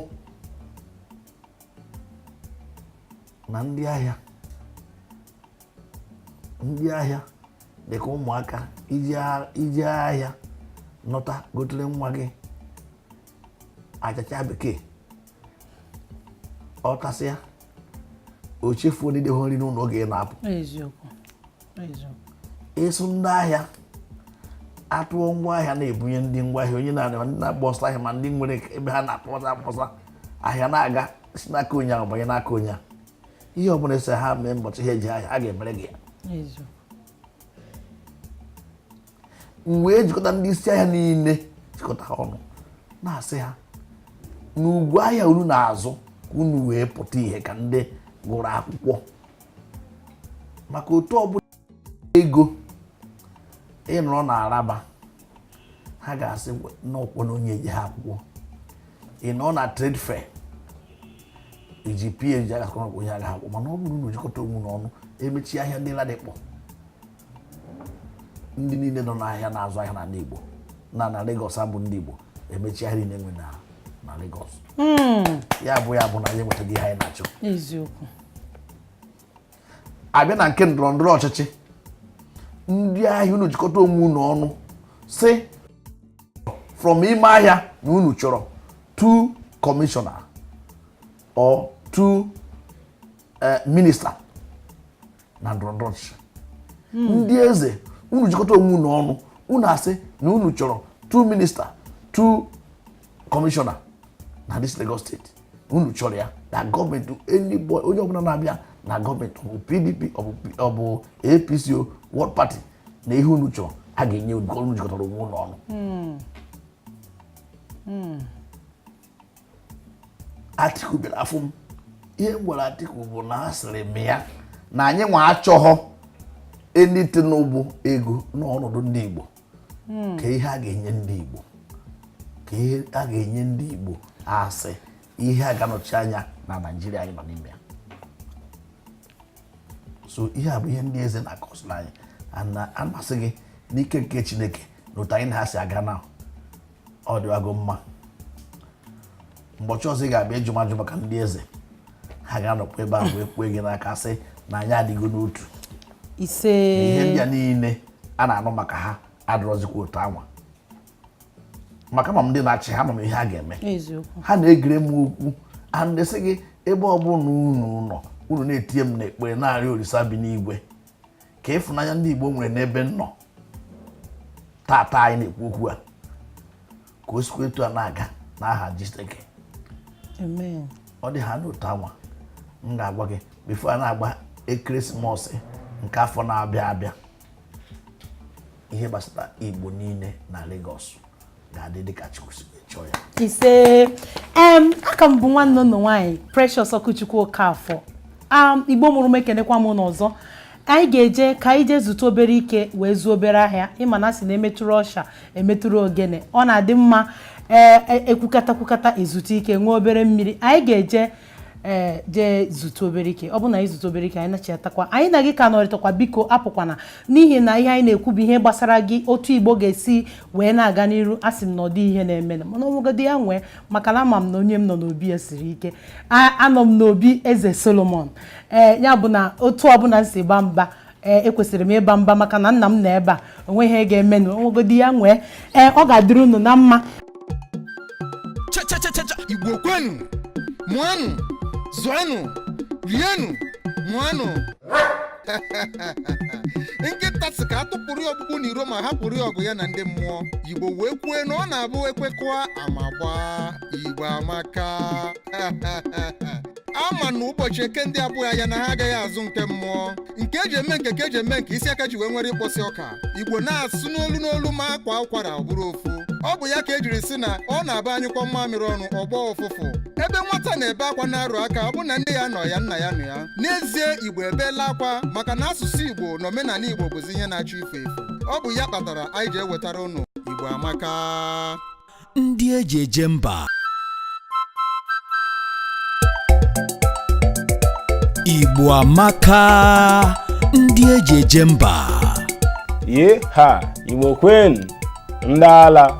na ndị ahịa, ndị ahịa dịka ụmụaka ije ahịa nọta gotere nwa gị achacha bekee, ọ tasịa, o chefuo ndị debe nri n'ụlọ oge ị na-apụ. Eziokwu, eziokwu. Ịsụ ndị ahịa atụọ ngwa ahịa na-ebunye ndị ngwa ahịa, onye na ndị na-agba ọsọ ahịa ma ndị nwere ebe ha na-akpọsa akpọsa ahịa na-aga si n'aka onye ahụ banye n'aka onye ahụ. Ihe ọbụla ese ha mee mbọchị ha eji ahịa, a ga-emere gị ya. M wee jikọta ndị isi ahịa niile, jikọta ha ọnụ, na-asị ha n'ugwu ahịa unu na-azụ ka unu wee pụta ihe ka ndị gụrụ akwụkwọ, maka otu ọbụla ego ịnọrọ na araba, ha ga-asị n'ọkwọ na onye eji ha akwụkwọ. Ị nọ na trade fair iji PhD, agasịkwa n'ọkwọ onye agaghị akwụkwọ. Mana ọ bụrụ na unu jikọta onwe unu ọnụ, emechi ahịa ndị Ladipo, ndị niile nọ n'ahịa na-azụ ahịa n'ala Igbo na Lagos abụ ndị Igbo, emechi ahịa niile nwe na Lagos. Ya bụ na anyị enwetaghị ihe anyị na-achọ. Abịa na nke ndọrọ ndọrọ ọchịchị, ndị ahịa, unu jikọta onwe unu ọnụ si from ime ahịa na unu chọrọ two commissioner or two minister na ndọrọ ndọrọ ọchịchị. Ndị eze, unu jikọta onwe unu ọnụ, unu asị na unu chọrọ two minister, two commissioner na this Lagos State. Unu chọrọ ya na gọọmenti, anybody, onye ọbụla na-abịa na gọọmenti, ọ bụ PDP, ọ bụ APC o, what party, na ihe unu chọrọ a ga-enye unu ka unu jikọtara onwe unu ọnụ. Atiku bịara afụ m. Ihe m gwara Atiku bụ na asịrị m ya na anyị nwa achọghọ anything bụ ego n'ọnọdụ ndị Igbo, ka ihe a ga-enye ndị Igbo, ka ihe a ga-enye ndị Igbo, asị ihe a ga-anọchi anya na Naịjirịa anyị nọ n'ime ya. So ihe a bụ ihe ndị eze na-akọsịrị anyị, na amasị gị n'ike nke Chineke na otu anyị na ha si aga na ọ dịwago mma. Mgbọchị ọzọ ị ga-abịa ịjụ m ajụ maka ndị eze, ha ga-anọkwa ebe a wee kwee gị n'aka sị na anyị adịgo n'otu. Ise. Na ihe ndị a niile a na-anụ maka ha adịrọzikwa otu anwa, maka ma m ndị na-achị ha ma m ihe ha ga-eme. Ha na-egere m okwu and sị gị ebe ọbụla unu nọ, unu na-etinye m n'ekpere, na-arịọ Olisa bi n'igwe ka ịfụnanya ndị Igbo nwere n'ebe m nọ tata anyị na-ekwu okwu a, ka o sikwa etu a na-aga n'aha Chineke. Amen. Ọ dị ha n'otu anwa m ga-agwa gị before a na-agba ekeresimesi nke afọ na-abịa abịa, ihe gbasara Igbo niile na Lagos ga-adị dịka Chukwu si wee. chọọ ya. Ise. Aka m bụ nwanne ụnụ nwaanyị Precious Ọkụchukwu Okafọ. Igbo mụrụ m, ekenekwa m n'ọzọ. Anyị ga-eje ka anyị jee zụta obere ike wee zuo obere ahịa. Ịma na asị na emetụrụ ọsha emetụrụ ogene, ọ na-adị mma. Ee, ekwukata kwukata ezute ike, nwee obere mmiri. Anyị ga-eje ee jee zute obere ike. Ọ bụ na anyị zute obere ike, anyị nachiatakwa, anyị na gị ka nọrịtakwa. Biko apụkwana, n'ihi na ihe anyị na-ekwu bụ ihe gbasara gị, otu Igbo ga-esi wee na-aga n'iru. A sị m na ọ dị ihe na-eme, mana ọnwegodi ya nwee, maka na ama m na onye m nọ n'obi ya siri ike. Anọ m n'obi Eze Solomon. Ee, ya bụ na otu ọbụla m si gba mba, ee, ekwesịrị m ịba mba, maka na nna m nọ ebe a, onwe ihe ga-emenụ. Onwegodi ya nwee. Ee, ọ ga-adịrị unu na mma. Cha cha cha cha cha! Igbo kwenu, mụanụ, zụanụ, rienụ, mụanụ. Nkịta sị ka atụpụrụ ya ọkpụkpụ n'iro ma hapụrụ ya ọgụ ya na ndị mmụọ. Igbo wee kwue na ọ na-abụ ekwekọa ama gbaa. Igbo amaka. Ama na ụbọchị Eke ndị abụghị ya na ha agaghị azụ nke mmụọ, nke eji eme nke ka eji eme nke isi aka ji wee nwere ịkpọsị ọka. Igbo na-asụ n'olu n'olu, ma akwa ụkwara ọ bụrụ ofu. Ọ bụ ya ka ejiri sị na ọ na-aba anyụkọ mmamịrị ọnụ ọgbọ ụfụfụ. Ebe nwata na-ebe akwa na-arụ aka, ọ bụ na nne ya nọ ya, nna ya nọ ya. N'ezie, Igbo ebeela akwa maka na asụsụ Igbo na omenala Igbo bụzi ihe na-achọ ifu efu. Ọ bụ ya kpatara anyị ji ewetara ụnụ Igbo Amaka. Ndị eji eje mba. Igbo Amaka, ndị eji eje mba. Ye ha, Igbo kwenu, ndị ala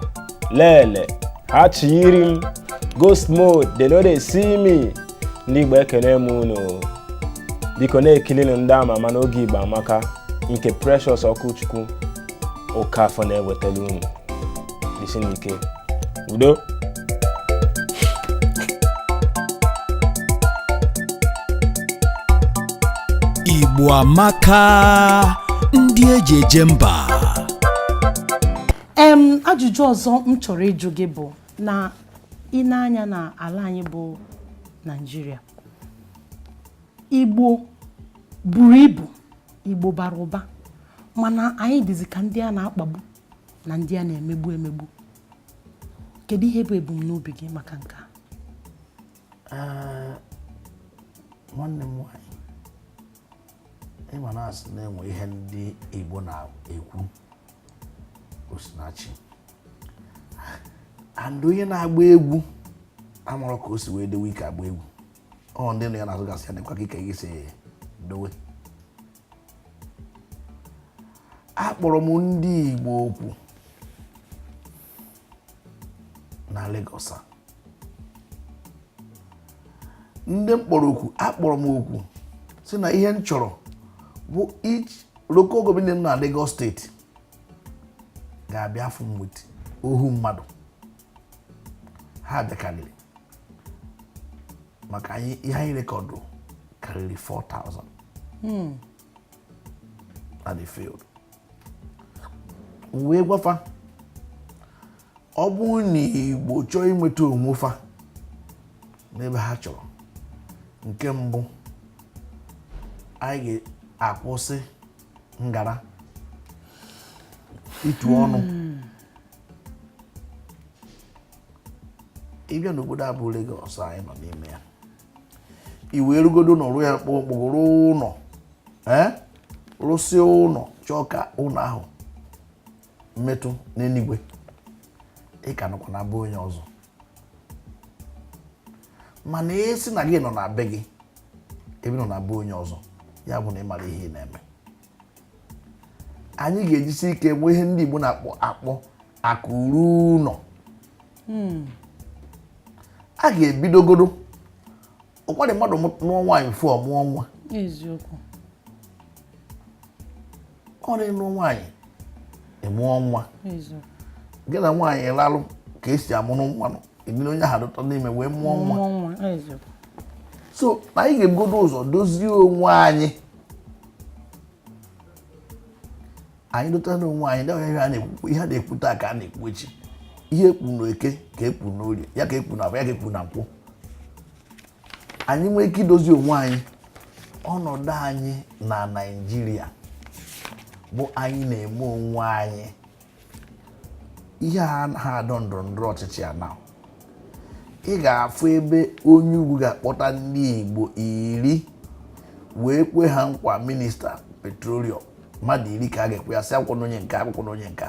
lele ha chiri m ghost mode, they no dey see me. Ndị Igbo, ekene m unu. Biko na-ekilinu ndị ama ama n'oge Igbo Amaka nke Precious Ọkụchukwu Okafọ na-ewetara unu. Disi n'ike, udo. Igbo Amaka, ndị eji eje mba. Ajụjụ ọzọ m chọrọ ịjụ gị bụ na ị na-anya na ala anyị bụ Naịjirịa, Igbo buru ibu, Igbo bara ụba, mana anyị dịzi ka ndị a na-akpagbu na ndị a na-emegbu emegbu. Kedu ihe bụ ebumnobi gị maka nke a? Ee, nwanne m nwaanyị, ịma na asị na-enwe ihe ndị Igbo na-ekwu osinachi and onye na-agba egwu amụrụ ka o si wee dewe ike agba egwu. Ọ ndị nọ ya na-azụ gasị ya nekwa ka ike gị si dowe. Akpọrọ m ndị Igbo okwu na Lagos a. Ndị m kpọrọ okwu, akpọrọ m okwu si na ihe m chọrọ bụ each local government na Lagos State ga-abịa afụ m with ohu mmadụ. Ha bịakarịrị maka anyị. Ihe anyị record karịrị 4000 at the field. M wee gwafa, ọ bụrụ na Igbo chọọ inweta onwe fa n'ebe ha chọrọ, nke mbụ, anyị ga-akwụsị ngara itu ọnụ. Ịbịa n'obodo a bụ Lagos anyị nọ n'ime ya, i wee rugodo n'ọrụ ya mkpụmkpụ, rụọ ụlọ, ee, rụsịa ụlọ, chọọ ka ụlọ ahụ mmetụ n'eluigwe, ị ka nọkwa na be onye ọzọ. Mana esi na gị nọ na be gị ebe ị nọ na be onye ọzọ, ya bụ na ị mara ihe ị na-eme. Anyị ga-ejisi ike nwee ihe ndị Igbo na-akpọ akpọ akụ ruo ụlọ. A ga-ebidogodo ụkwadị mmadụ nụọ nwaanyị fụ ọ mụọ nwa. Eziokwu. Ọ na-ịnụ nwaanyị, ịmụọ nwa. Eziokwu. Gị na nwaanyị lalụ ka esi amụrụ nwa nọ ebili onye ahụ dụta n'ime wee mụọ nwa. Mụọ nwa, eziokwu. So na anyị ga-ebugodo ụzọ dozie onwe anyị. Anyị dota n'onwe anyị ndị ihe a na-ekwu, ihe a na-ekwu taa ka a na-ekwu echi. Ihe ekwu n'Eke ka ekwu n'Orie, ya ka ekwu n'Afọ, ya ka ekwu na Nkwọ. Anyị nwee ike idozi onwe anyị, ọnọdụ anyị na Naịjirịa bụ anyị na-eme onwe anyị. Ihe a ha adọ ndọrọ ndọrọ ọchịchị a na ị ga-afụ ebe onye ugwu ga-akpọta ndị Igbo 10 wee kwe ha nkwa minista petroleum, mmadụ 10 ka a ga-ekwe ya, sị akwụkwọ na onye nke, akwụkwọ na onye nke,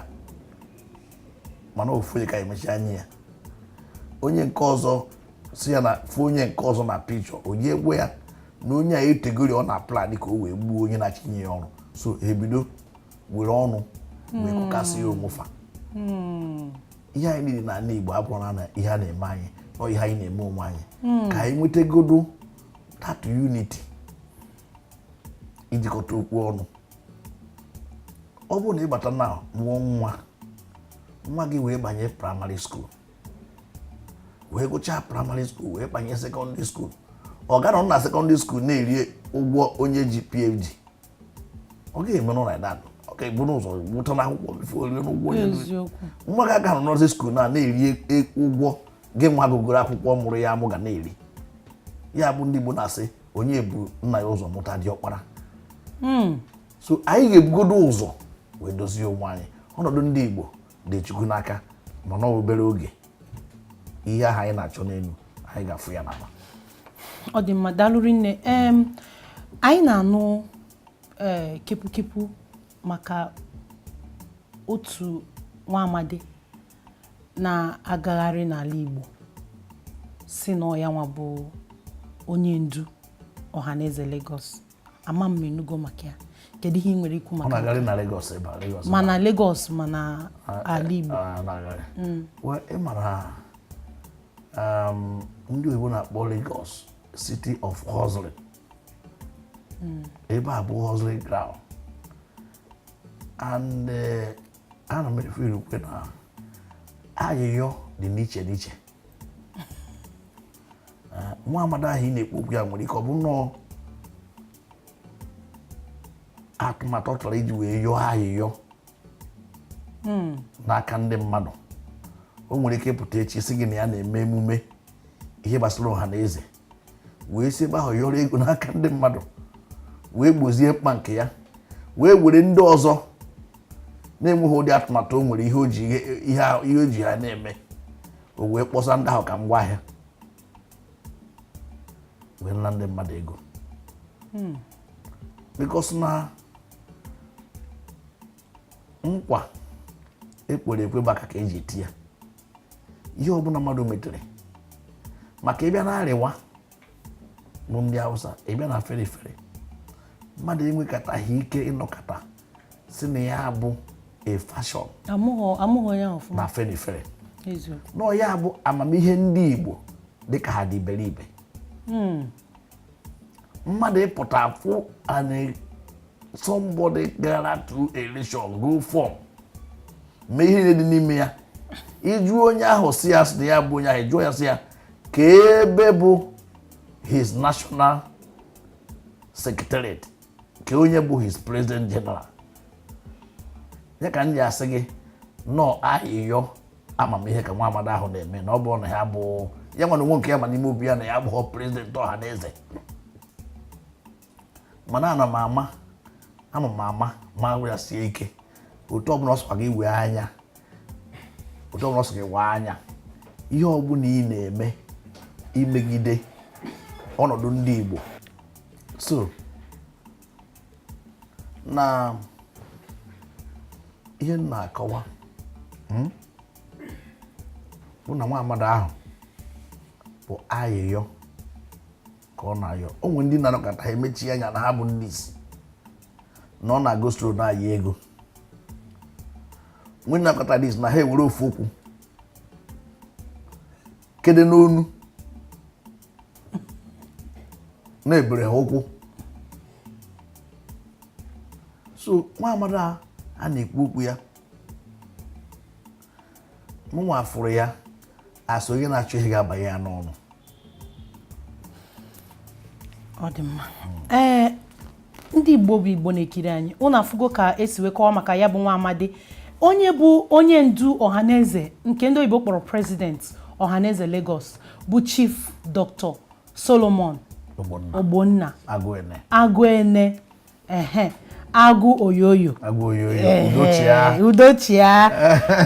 mana ofu onye ka emechi anya ya, onye nke ọzọ si ya na fụ onye nke ọzọ na pikchọ, onye ekwe ya na onye a etegori ọ na plan ka o wee gbuo onye na-achịnye ya ọrụ. So ebido were ọnụ wee kụkasị ya onwe fa. Ihe anyị niile n'ala Igbo abụrụ na ihe a na-eme anyị ọ ihe anyị na-eme onwe anyị, ka anyị nwetagodo that unity, ijikọta okwu ọnụ. Ọ bụrụ na ị bata na mụọ nwa, nwa gị wee banye primary school, wee gụchaa primary school, wee banye secondary school, ọ ga nọ na secondary school na-eri ụgwọ onye ji PhD, ọ ga-eme nụ like that. Ọ ga-ebu n'ụzọ gwụta n'akwụkwọ before rie n'ụgwọ onye. Eziokwu. Nwa gị aga nọ nursery school na na-eri ụgwọ gị nwa gụgụrụ akwụkwọ mụrụ ya amụ ga na-eri ya. Bụ ndị Igbo na-asị onye bụ nna ya ụzọ mụta diọkpara. So anyị ga-ebugodo ụzọ wee dozie onwe anyị. Ọnọdụ ndị Igbo dị Chukwu n'aka, mana ọ obere oge, ihe ahụ anyị na-achọ n'elu, anyị ga-afụ ya n'ala. Ọ dị mma, daalụ rinne. Anyị na-anụ ee kepukepu maka otu nwa amadi na-agagharị n'ala Igbo, si na ọ ya nwa bụ onye ndu Ọhaneze Lagos. Ama m enugo maka ya. Kedu ihe ị nwere ikwu Ọ maka na-agagharị na Lagos ebe a, Lagos ma na Lagos ma na ala Igbo? Ah, na-agagharị. Well, ị mara ndị oyibo na-akpọ Lagos City of Hustling. Ebe a bụ hustling ground, and ana m efe irukwe na ayịyọ dị n'iche n'iche. Nwa amadi ahụ ị na-ekwu okwu ya nwere ike ọ bụ nnọọ atụmatụ ọ chọrọ iji wee yọọ ayịyọ n'aka ndị mmadụ. O nwere ike ịpụta echi sị gị na ya na-eme emume ihe gbasara ọha na eze, wee si ebe ahụ yọrọ ego n'aka ndị mmadụ, wee gbozie mkpa nke ya, wee were ndị ọzọ na-enweghị ụdị atụmatụ o nwere, ihe o ji ihe o ji ha na-eme, o wee kpọsa ndị ahụ ka ngwa ahịa wee nla ndị mmadụ ego, because na nkwa ekwere ekwe bụ aka ka eji eti ya. Ihe ọbụla mmadụ metere maka ịbịa na arịwa bụ ndị Hausa, ịbịa na Afenifere, mmadụ enwekataghị ike ịnọkọta si na ya bụ a faction. Amụghọ onye ahụ ọfụma. Na Afenifere. Eziokwu. Nọọ ya bụ amamihe ndị Igbo dịka ha dị iberibe. Mmadụ ịpụta afụ and somebody gara through election, go form, mee ihe niile dị n'ime ya, ịjụ onye ahụ si ya sị na ya bụ onye ahụ, jụọ ya sị ya ka ebe bụ his national secretariat, ka onye bụ his president general ya, ka m ji asị gị nọọ ahịyọ amamihe ka nwa amadi ahụ na-eme, na ọ bụrụ na ya bụ ya nwere onwe nke ya ma n'ime obi ya na ya abụghị president ọha na eze. Mana ana m ama, ama m ama ma ya sie ike, otu ọbụla ọ sọkwa gị wee anya, otu ọbụla ọ sọ gị waa anya, ihe ọbụla ị na-eme imegide ọnọdụ ndị Igbo. So na ihe m na-akọwa bụ na nwa amadi ahụ bụ ayịyọ ka ọ na-ayọ. O nwere ndị na-anọkọta ha emechi anya na ha bụ ndị isi na ọ na-agostro na-ayọ ego, nwee na-akọta dis na ha ewere ofu okwu kede n'onu na-ebere ha ụkwụ. So nwa amadi a na-ekwu okwu ya, mụnwa fụrụ ya asị onye na-achọ ihe ga-abanye ya n'ọnụ. Ọ dị mma. Ee, ndị Igbo bụ Igbo na-ekiri anyị, unu afụgo ka esi wee kọwa maka ya bụ nwa amadi, onye bụ onye ndu Ọhaneze nke ndị oyibo kpọrọ president Ọhaneze Lagos, bụ Chief Dr. Solomon Ogbonna. Ogbonna. Agụene. Agụene. Ehe, Agụ Oyoyo. Agụ Oyoyo, udochia. Udochia.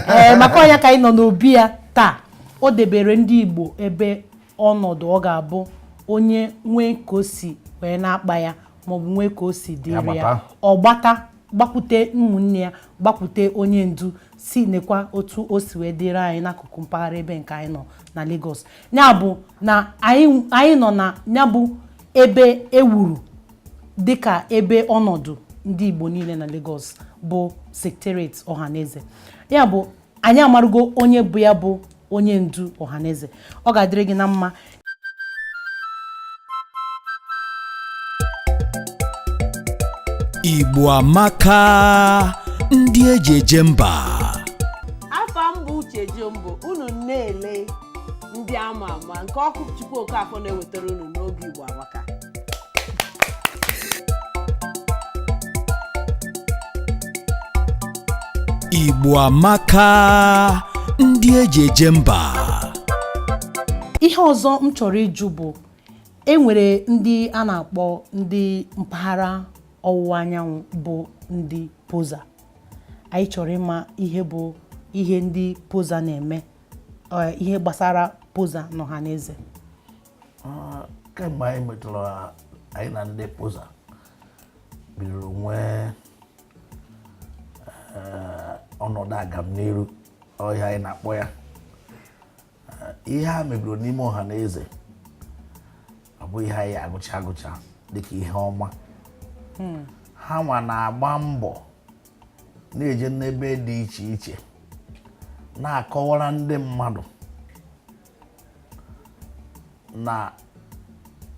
Ee, maka ọ nya ka anyị nọ n'obi ya taa. O debere ndị Igbo ebe ọnọdụ ọ ga-abụ onye nwee ka o si wee na-akpa ya maọbụ nwee ka o si dịrị ya, ọ gbata gbakwute ụmụnne ya, gbakwute onye ndu, sị nekwa otu o si wee dịrị anyị n'akụkụ mpaghara ebe nke anyị nọ na Lagos. Ya bụ na anyị nọ na ya bụ ebe e wuru dịka ebe ọnọdụ ndị Igbo niile na Lagos bụ Secretariat Ọhaneze. Ya bụ anyị amarugo onye bụ ya bụ onye ndu Ọhaneze. Ọ ga-adịrị gị na mma. Igbo amaka, ndị eji eje mba. Afa m bụ Uche Jombo. Unu na-ele ndị ama ama nke Ọkụchukwu Okafọ na-ewetara unu n'oge Igbo Amaka. Igbo amaka, ndị eji eje mba. Ihe ọzọ m chọrọ ịjụ bụ, e nwere ndị a na-akpọ ndị mpaghara ọwụwa anyanwụ bụ ndị Poza. Anyị chọrọ ịma ihe bụ ihe ndị Poza na-eme, ihe gbasara Poza na Ọhaneze. Kemgbe anyị metụrụ anyị na ndị Poza bidoro nwee ọnọdụ agamniru ọhịa anyị na-akpọ ya, ihe ha mebiri n'ime Ọhaneze ọ bụ ihe anyị agụcha agụcha dịka ihe ọma. Ha nwa na-agba mbọ na-eje n'ebe dị iche iche na-akọwara ndị mmadụ na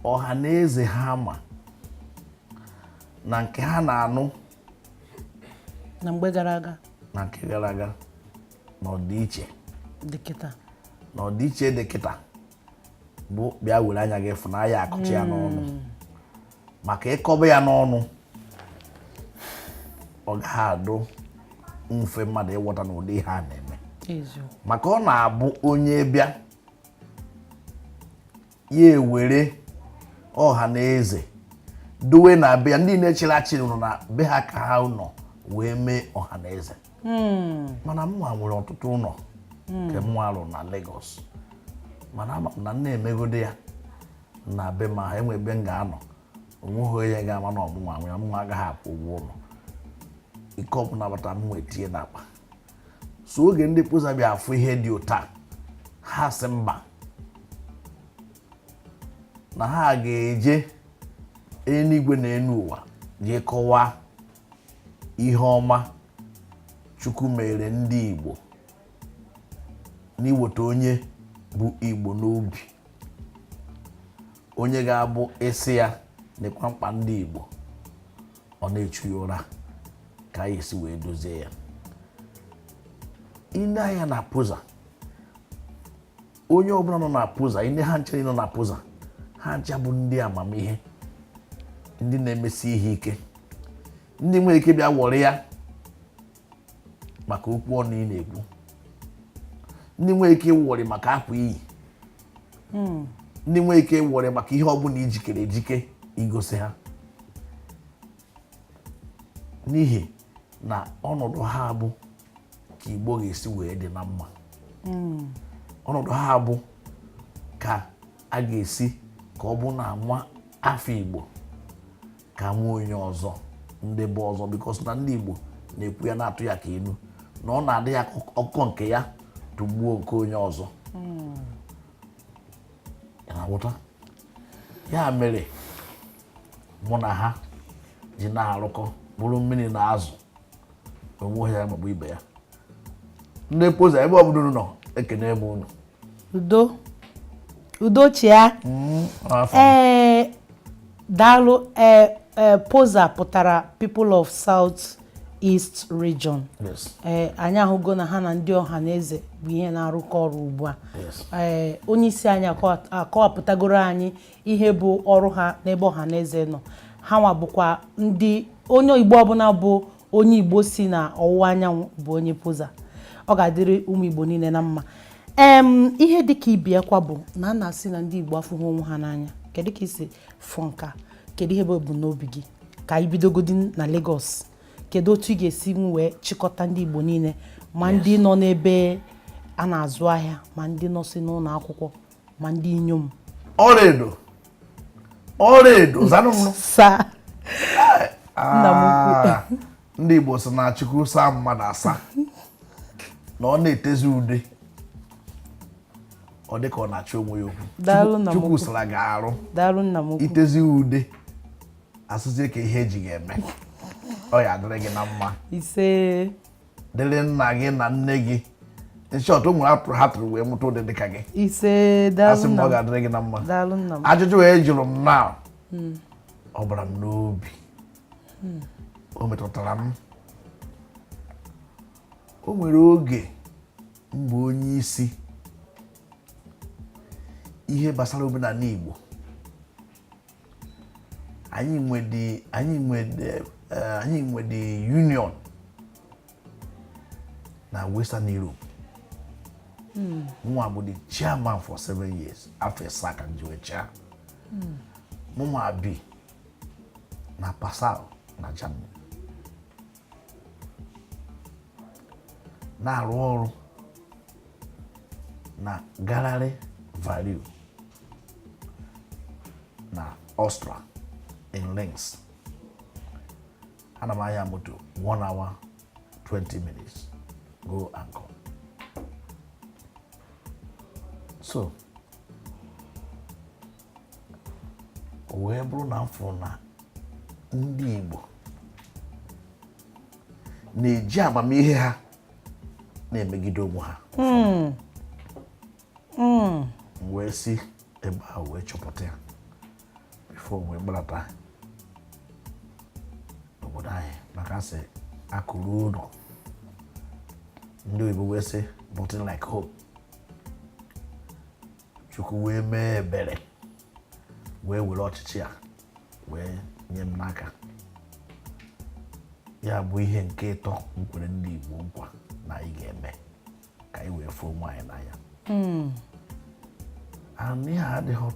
Ọhaneze ha ma na nke ha na-anụ na mgbe gara aga na nke gara aga na ọdịiche dị kịta, na ọdịiche dị kịta bụ bịa were anya gị fụ na ya akụcha ya n'ọnụ, maka ịkọba ya n'ọnụ ọ gaghị adụ mfe mmadụ ịghọta na ụdị ihe a na-eme. Maka ọ na-abụ onye bịa ya ewere Ọhaneze dowe na be ya, ndị na-echiri achị nọ na be ha ka ha nọ wee mee Ọhaneze. Mana mụnwa nwere ọtụtụ ụlọ nke mụnwa rụrụ na Lagos, mana ama m na m na-emegode ya na be ma enwe ebe m ga-anọ, onweghị onye ga-ama na ọmụnwa nwe ya, mụnwa agaghị akwụ ụgwọ ụlọ. Ike ọbụla bata m wee tinye n'akpa. So oge ndị Poza bịa afụ ihe dị ụta, ha sị mba, na ha ga-eje eluigwe na enu ụwa jee kọwaa ihe ọma Chukwu mere ndị Igbo n'iweta onye bụ Igbo n'obi, onye ga-abụ isi ya nekwa mkpa ndị Igbo, ọ na-echu ya ụra ka anyị esi wee dozie ya. Ine anya na Poza, onye ọbụla nọ na Poza, ine ha nche nọ na Poza, ha ncha bụ ndị amamihe, ndị na-emesi ihe ike, ndị nwere ike bịa wọrọ ya maka okwu ọnụ ị na-ekwu, ndị nwere ike ịwọrị maka akwa iyi, ndị nwere ike ịwọrị maka ihe ọbụla ijikere ejike igosi ha, n'ihi na ọnọdụ ha bụ ka Igbo ga-esi wee dị na mma. Ọnọdụ ha bụ ka a ga-esi ka ọ bụ na nwa afọ Igbo ka nwa onye ọzọ ndị bụ ọzọ, because na ndị Igbo na-ekwu ya na-atụ ya ka inu na ọ na-adị ya ọkụkọ nke ya tụgbuo nke onye ọzọ. Na-aghọta? Ya mere mụ na ha ji na-arụkọ bụrụ mmiri na azụ, onwe ya maọbụ ibe ya. Ndị Poza, ebe ọbụla unu nọ, ekene m unu. Udo, udo chia. Ee, daalụ. Ee, Poza pụtara People of South East Region. Ee, anyị ahụgo na ha na ndị Ọhaneze bụ ihe na-arụkọ ọrụ ugbu a. Ee, onye isi anyị akọwapụtagoro anyị ihe bụ ọrụ ha n'ebe Ọhaneze nọ. Ha nwa bụkwa ndị onye Igbo ọbụla bụ onye Igbo si na ọwụwa anyanwụ bụ onye Poza. Ọ ga-adịrị ụmụ Igbo niile na mma. Ihe dịka ibiakwa bụ na a na-asị na ndị Igbo afụghị onwe ha n'anya. Kedu ka isi fụ nka? Kedu ihe bụ ebumnobi gị? Ka anyị bidogodi na Lagos, kedu otu ị ga-esi wee chịkọta ndị Igbo niile, ma ndị nọ n'ebe a na-azụ ahịa, ma ndị nọ si n'ụlọ akwụkwọ, ma ndị inyom? Ọlaedo, ọlaedo, zanụ m. Saa, nna m ukwu. Ah, ndị Igbo sị na Chukwu saa mmadụ asa na ọ na-etezi ude, ọ dị ka ọ na-achọ onwe ya okwu. Daalụ, nna m Chukwu ukwu. sara gị arụ. Daalụ, nna m ukwu. Itezi ude, asụzie ka ihe eji ga-eme, ọ ya adịrị gị na mma. Ise. Dịrị nna gị na nne gị. In short, o nwere atụrụ ha tụrụ wee mụta ụdị dịka gị. Ise, daalụ. Asị m Nna ọ m. ga-adịrị gị na mma. Daalụ, nna m. Ajụjụ wee jụrụ m na ọ bara m n'obi, o metụtara m. O nwere oge mgbe onye isi ihe gbasara omenala Igbo, anyị nwede union na Western Europe. Mụnwa bụ the chairman for 7 years, afọ 7 ka m ji wee chair. Mụnwa bi na Passau na Germany, na-arụ ọrụ na Gallery Value na Austria in Linz. Ana m anya moto 1 hour 20 minutes go and come. So o wee bụrụ na m fụrụ na ndị Igbo na-eji amamihe ha na-emegide onwe ha. M wee si ebe ahụ wee chọpụta ya before wee gbalata obodo anyị, maka asị akụrụ ụlọ, ndị oyibo wee sị nothing like home. Chukwu wee mee ebere, wee were ọchịchị a wee nye m n'aka. Ya bụ ihe nke ịtọ m kwere ndị Igbo nkwa na anyị ga-eme ka anyị wee fụọ onwe anyị n'anya. And ihe a adịghị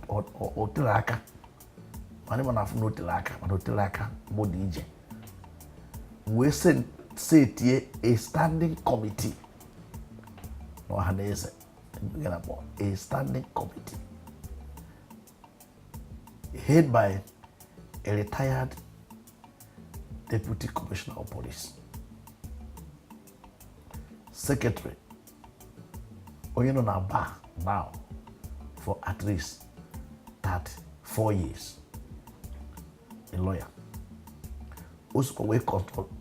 o tere aka, mana ịma na afụ na o tere aka, mana o tere aka mụ dị ije. M wee setie a standing committee na ọha na eze nke na-akpọ a standing committee head by a retired deputy commissioner of police, secretary onye nọ na bar now for at least 34 years, a lawyer. O sokwa wee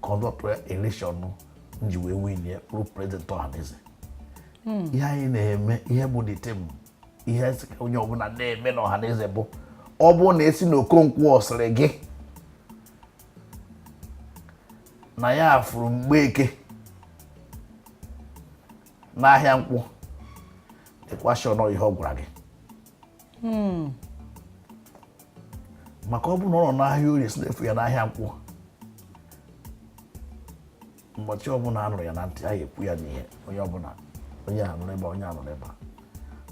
conduct election m ji wee win ya, bụrụ president Ọhaneze. Ihe anyị na-eme, ihe bụ the theme, ihe sị ka onye ọbụla na-eme n'Ọhaneze bụ, ọ bụrụ na esi n'Okonkwo sịrị gị na ya fụrụ Mgbeke n'ahịa nkwụ, dịkwa sure nọ ihe ọ gwara gị, maka ọ bụrụ na ọ nọ n'ahịa Orie si na-efu ya n'ahịa nkwụ, ụbọchị ọbụla a nụrụ ya na ntị, a ga-ekwu ya n'ihe onye ọbụla, onye a nụrụ ebe a, onye a nụrụ ebe a.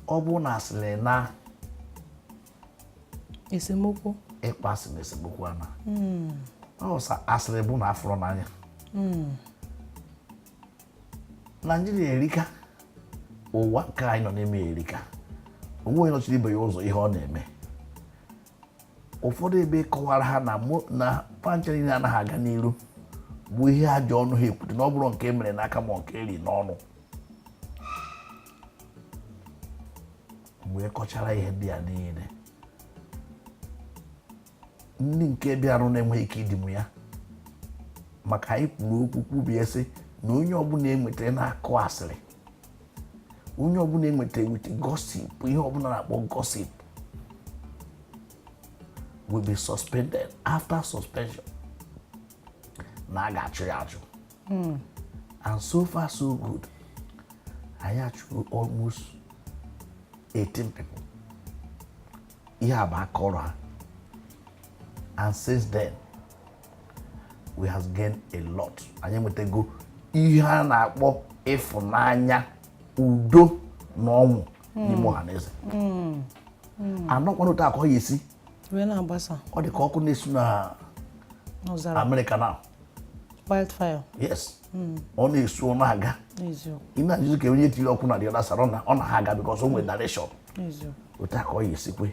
Ọ bụrụ na asịrị na Esemokwu. Ịkpa asị na esemokwu ana ọ sa asịrị bụ na afụrụ n'anya. Naijiria erika, ụwa nke anyị nọ n'ime ya erika. Onwe onye nọchiri ibe ya ụzọ ihe ọ na-eme. Ụfọdụ ebe kọwara ha na mụ na pancha niile anaghị aga n'iru bụ ihe ajọ ọnụ ha ekwute, na ọ bụrụ nke e mere n'aka ma nke eri n'ọnụ. Wee kọchara ihe ndị a niile, ndị nke bịarụ na-enweghị ike idimụ ya, maka anyị kwuru okwu kwubie sị na onye ọbụla enwetara na-akụ asịrị, onye ọbụla enwetara with gossip, ihe ọbụla na-akpọ gossip, will be suspended. After suspension, na a ga-achụ ya achụ. And so far so good, anyị achụrụ almost 18 people. Ihe a bụ aka ọrụ ha. And since then we has gained a lot. Anyị enwetago ihe a na-akpọ ịfụnanya, udo na ọnwụ n'ime ọha na eze. Anọkwana otu a ka ọ ya esi wee na-agbasa. Ọ dị ka ọkụ na-esu na N'ọzara. America now. Wildfire. Yes, ọ na-esu, ọ na-aga. N'eziokwu. Ị na-ajụzi ka onye tiri ọkụ na the other side, ọ na ha aga because o nwere direction. N'eziokwu. Otu a ka ọ ya esikwe,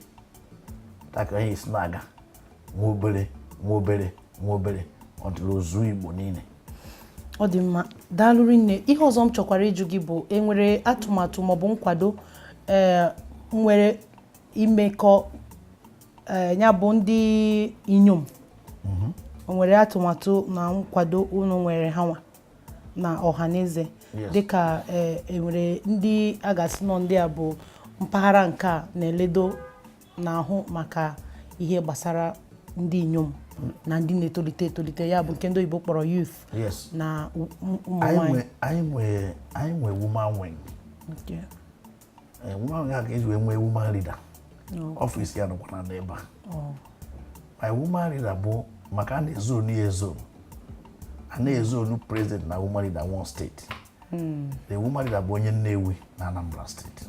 otu a ka ọ ya esi na-aga, nwa obere, nwa obere, nwa obere, until o zuo Igbo niile. Ọ dị mma, daalụ rinne. Ihe ọzọ m chọkwara ịjụ gị bụ, enwere atụmatụ maọbụ nkwado nwere imekọ ya bụ ndị inyom? O nwere atụmatụ na nkwado unu nwere ha nwa na ọhaneze? Yes. Dịka enwere ndị a ga-asị nọ ndị a bụ mpaghara nke a na-eledo na-ahụ maka ihe gbasara ndị inyom na ndị na-etolite etolite, ya bụ nke ndị oyibo kpọrọ youth Yes. na ụmụ Anyị nwanyị? nwe woman wing. Woman wing a ka eji wee nwee woman leader. Office ya nọkwa na n'ebe a. My woman leader bụ maka a na-ezonu ya ezonu, a na-ezonu president na woman leader one state. The woman leader bụ onye Nnewi na Anambra State,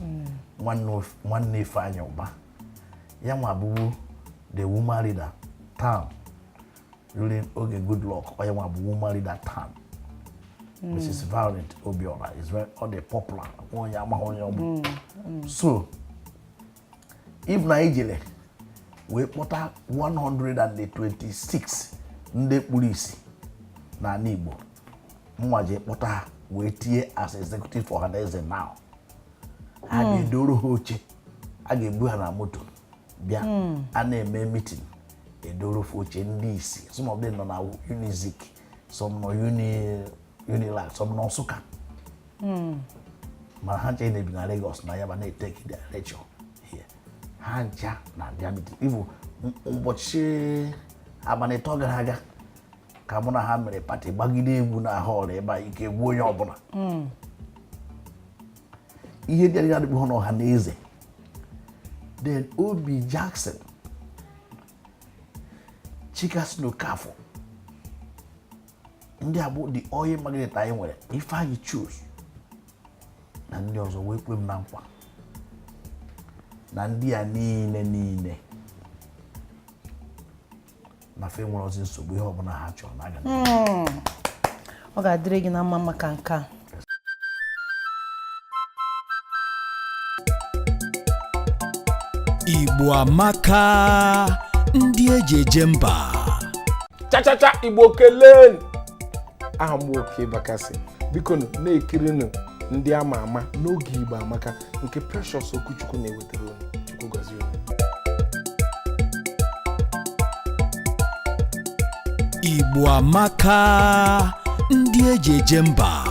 nwanne Ifeanyị Ụba. Ya nwa abụbu the woman leader town during oge Goodluck. Onye nwa bụ woman leader town, Mrs. Violet Obiora, is very ọ dị popular. Nwa onye amaghị onye ọ bụ. So if na ijele wee kpọta 126 ndị kpuru isi n'ala Igbo, mnwa ji kpọta ha wee tinye as executive for Ọhaneze now, ha ga-edoro ha oche, a ga-ebu ha na moto bịa, a na-eme meeting, edoro ha oche. Ndị isi, some of them nọ na Unizik, some nọ Unilag, some nọ Nsụka, mana ha ncha na-ebi na Lagos na Yaba na-etake their lecture here. Ha ncha na-abịa meeting. Even ụbọchị abalị 3 gara aga ka mụ na ha mere party, gbagide egwu na hall ebe a, ike gbuo onye ọbụla. Ihe ndị a adịkpọ n'ọha na eze. Then Obi Jackson, Chikason Okafor, ndị a bụ the oil magnate anyị nwere, Ifeanyi Chuks na ndị ọzọ, wee kwe m na nkwa na ndị a niile niile na fe nwere ozi nsogbu, ihe ọbụla ha chọrọ na aga. Ọ ga-adịrị gị na mma maka nke a. Igbo amaka, ndị eji eje mba. Chachacha, Igbo kelee! Aha m bụ Oke Bakasị. Biko nụ, na-ekirinụ ndị ama ama n'oge Igbo Amaka nke Precious Okwuchukwu na-ewetara unu. Chukwu gọzie unu. Igbo amaka, ndị eji eje mba.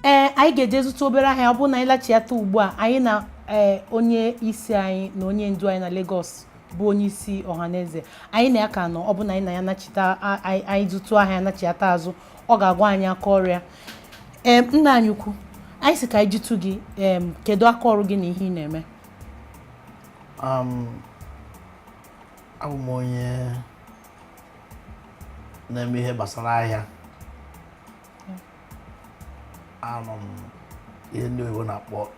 Ee, anyị ga-eje zụta obere ahịa. Ọ bụrụ na anyị lachiata ugbu a, anyị na onye isi anyị na onye ndu anyị na Lagos, bụ onye isi Ọhaneze anyị, na ya ka nọ. Ọ bụ na anyị na ya nachita, anyị zụtụ ahịa nachiata azụ, ọ ga-agwa anyị aka ọrụ. Ee, nna anyị ukwu, anyị si ka anyị jụtụ gị, kedu aka ọrụ gị na ihe ị na-eme? Abụ m onye na-eme ihe gbasara ahịa. Anọ m ihe ndị oyibo na-akpọ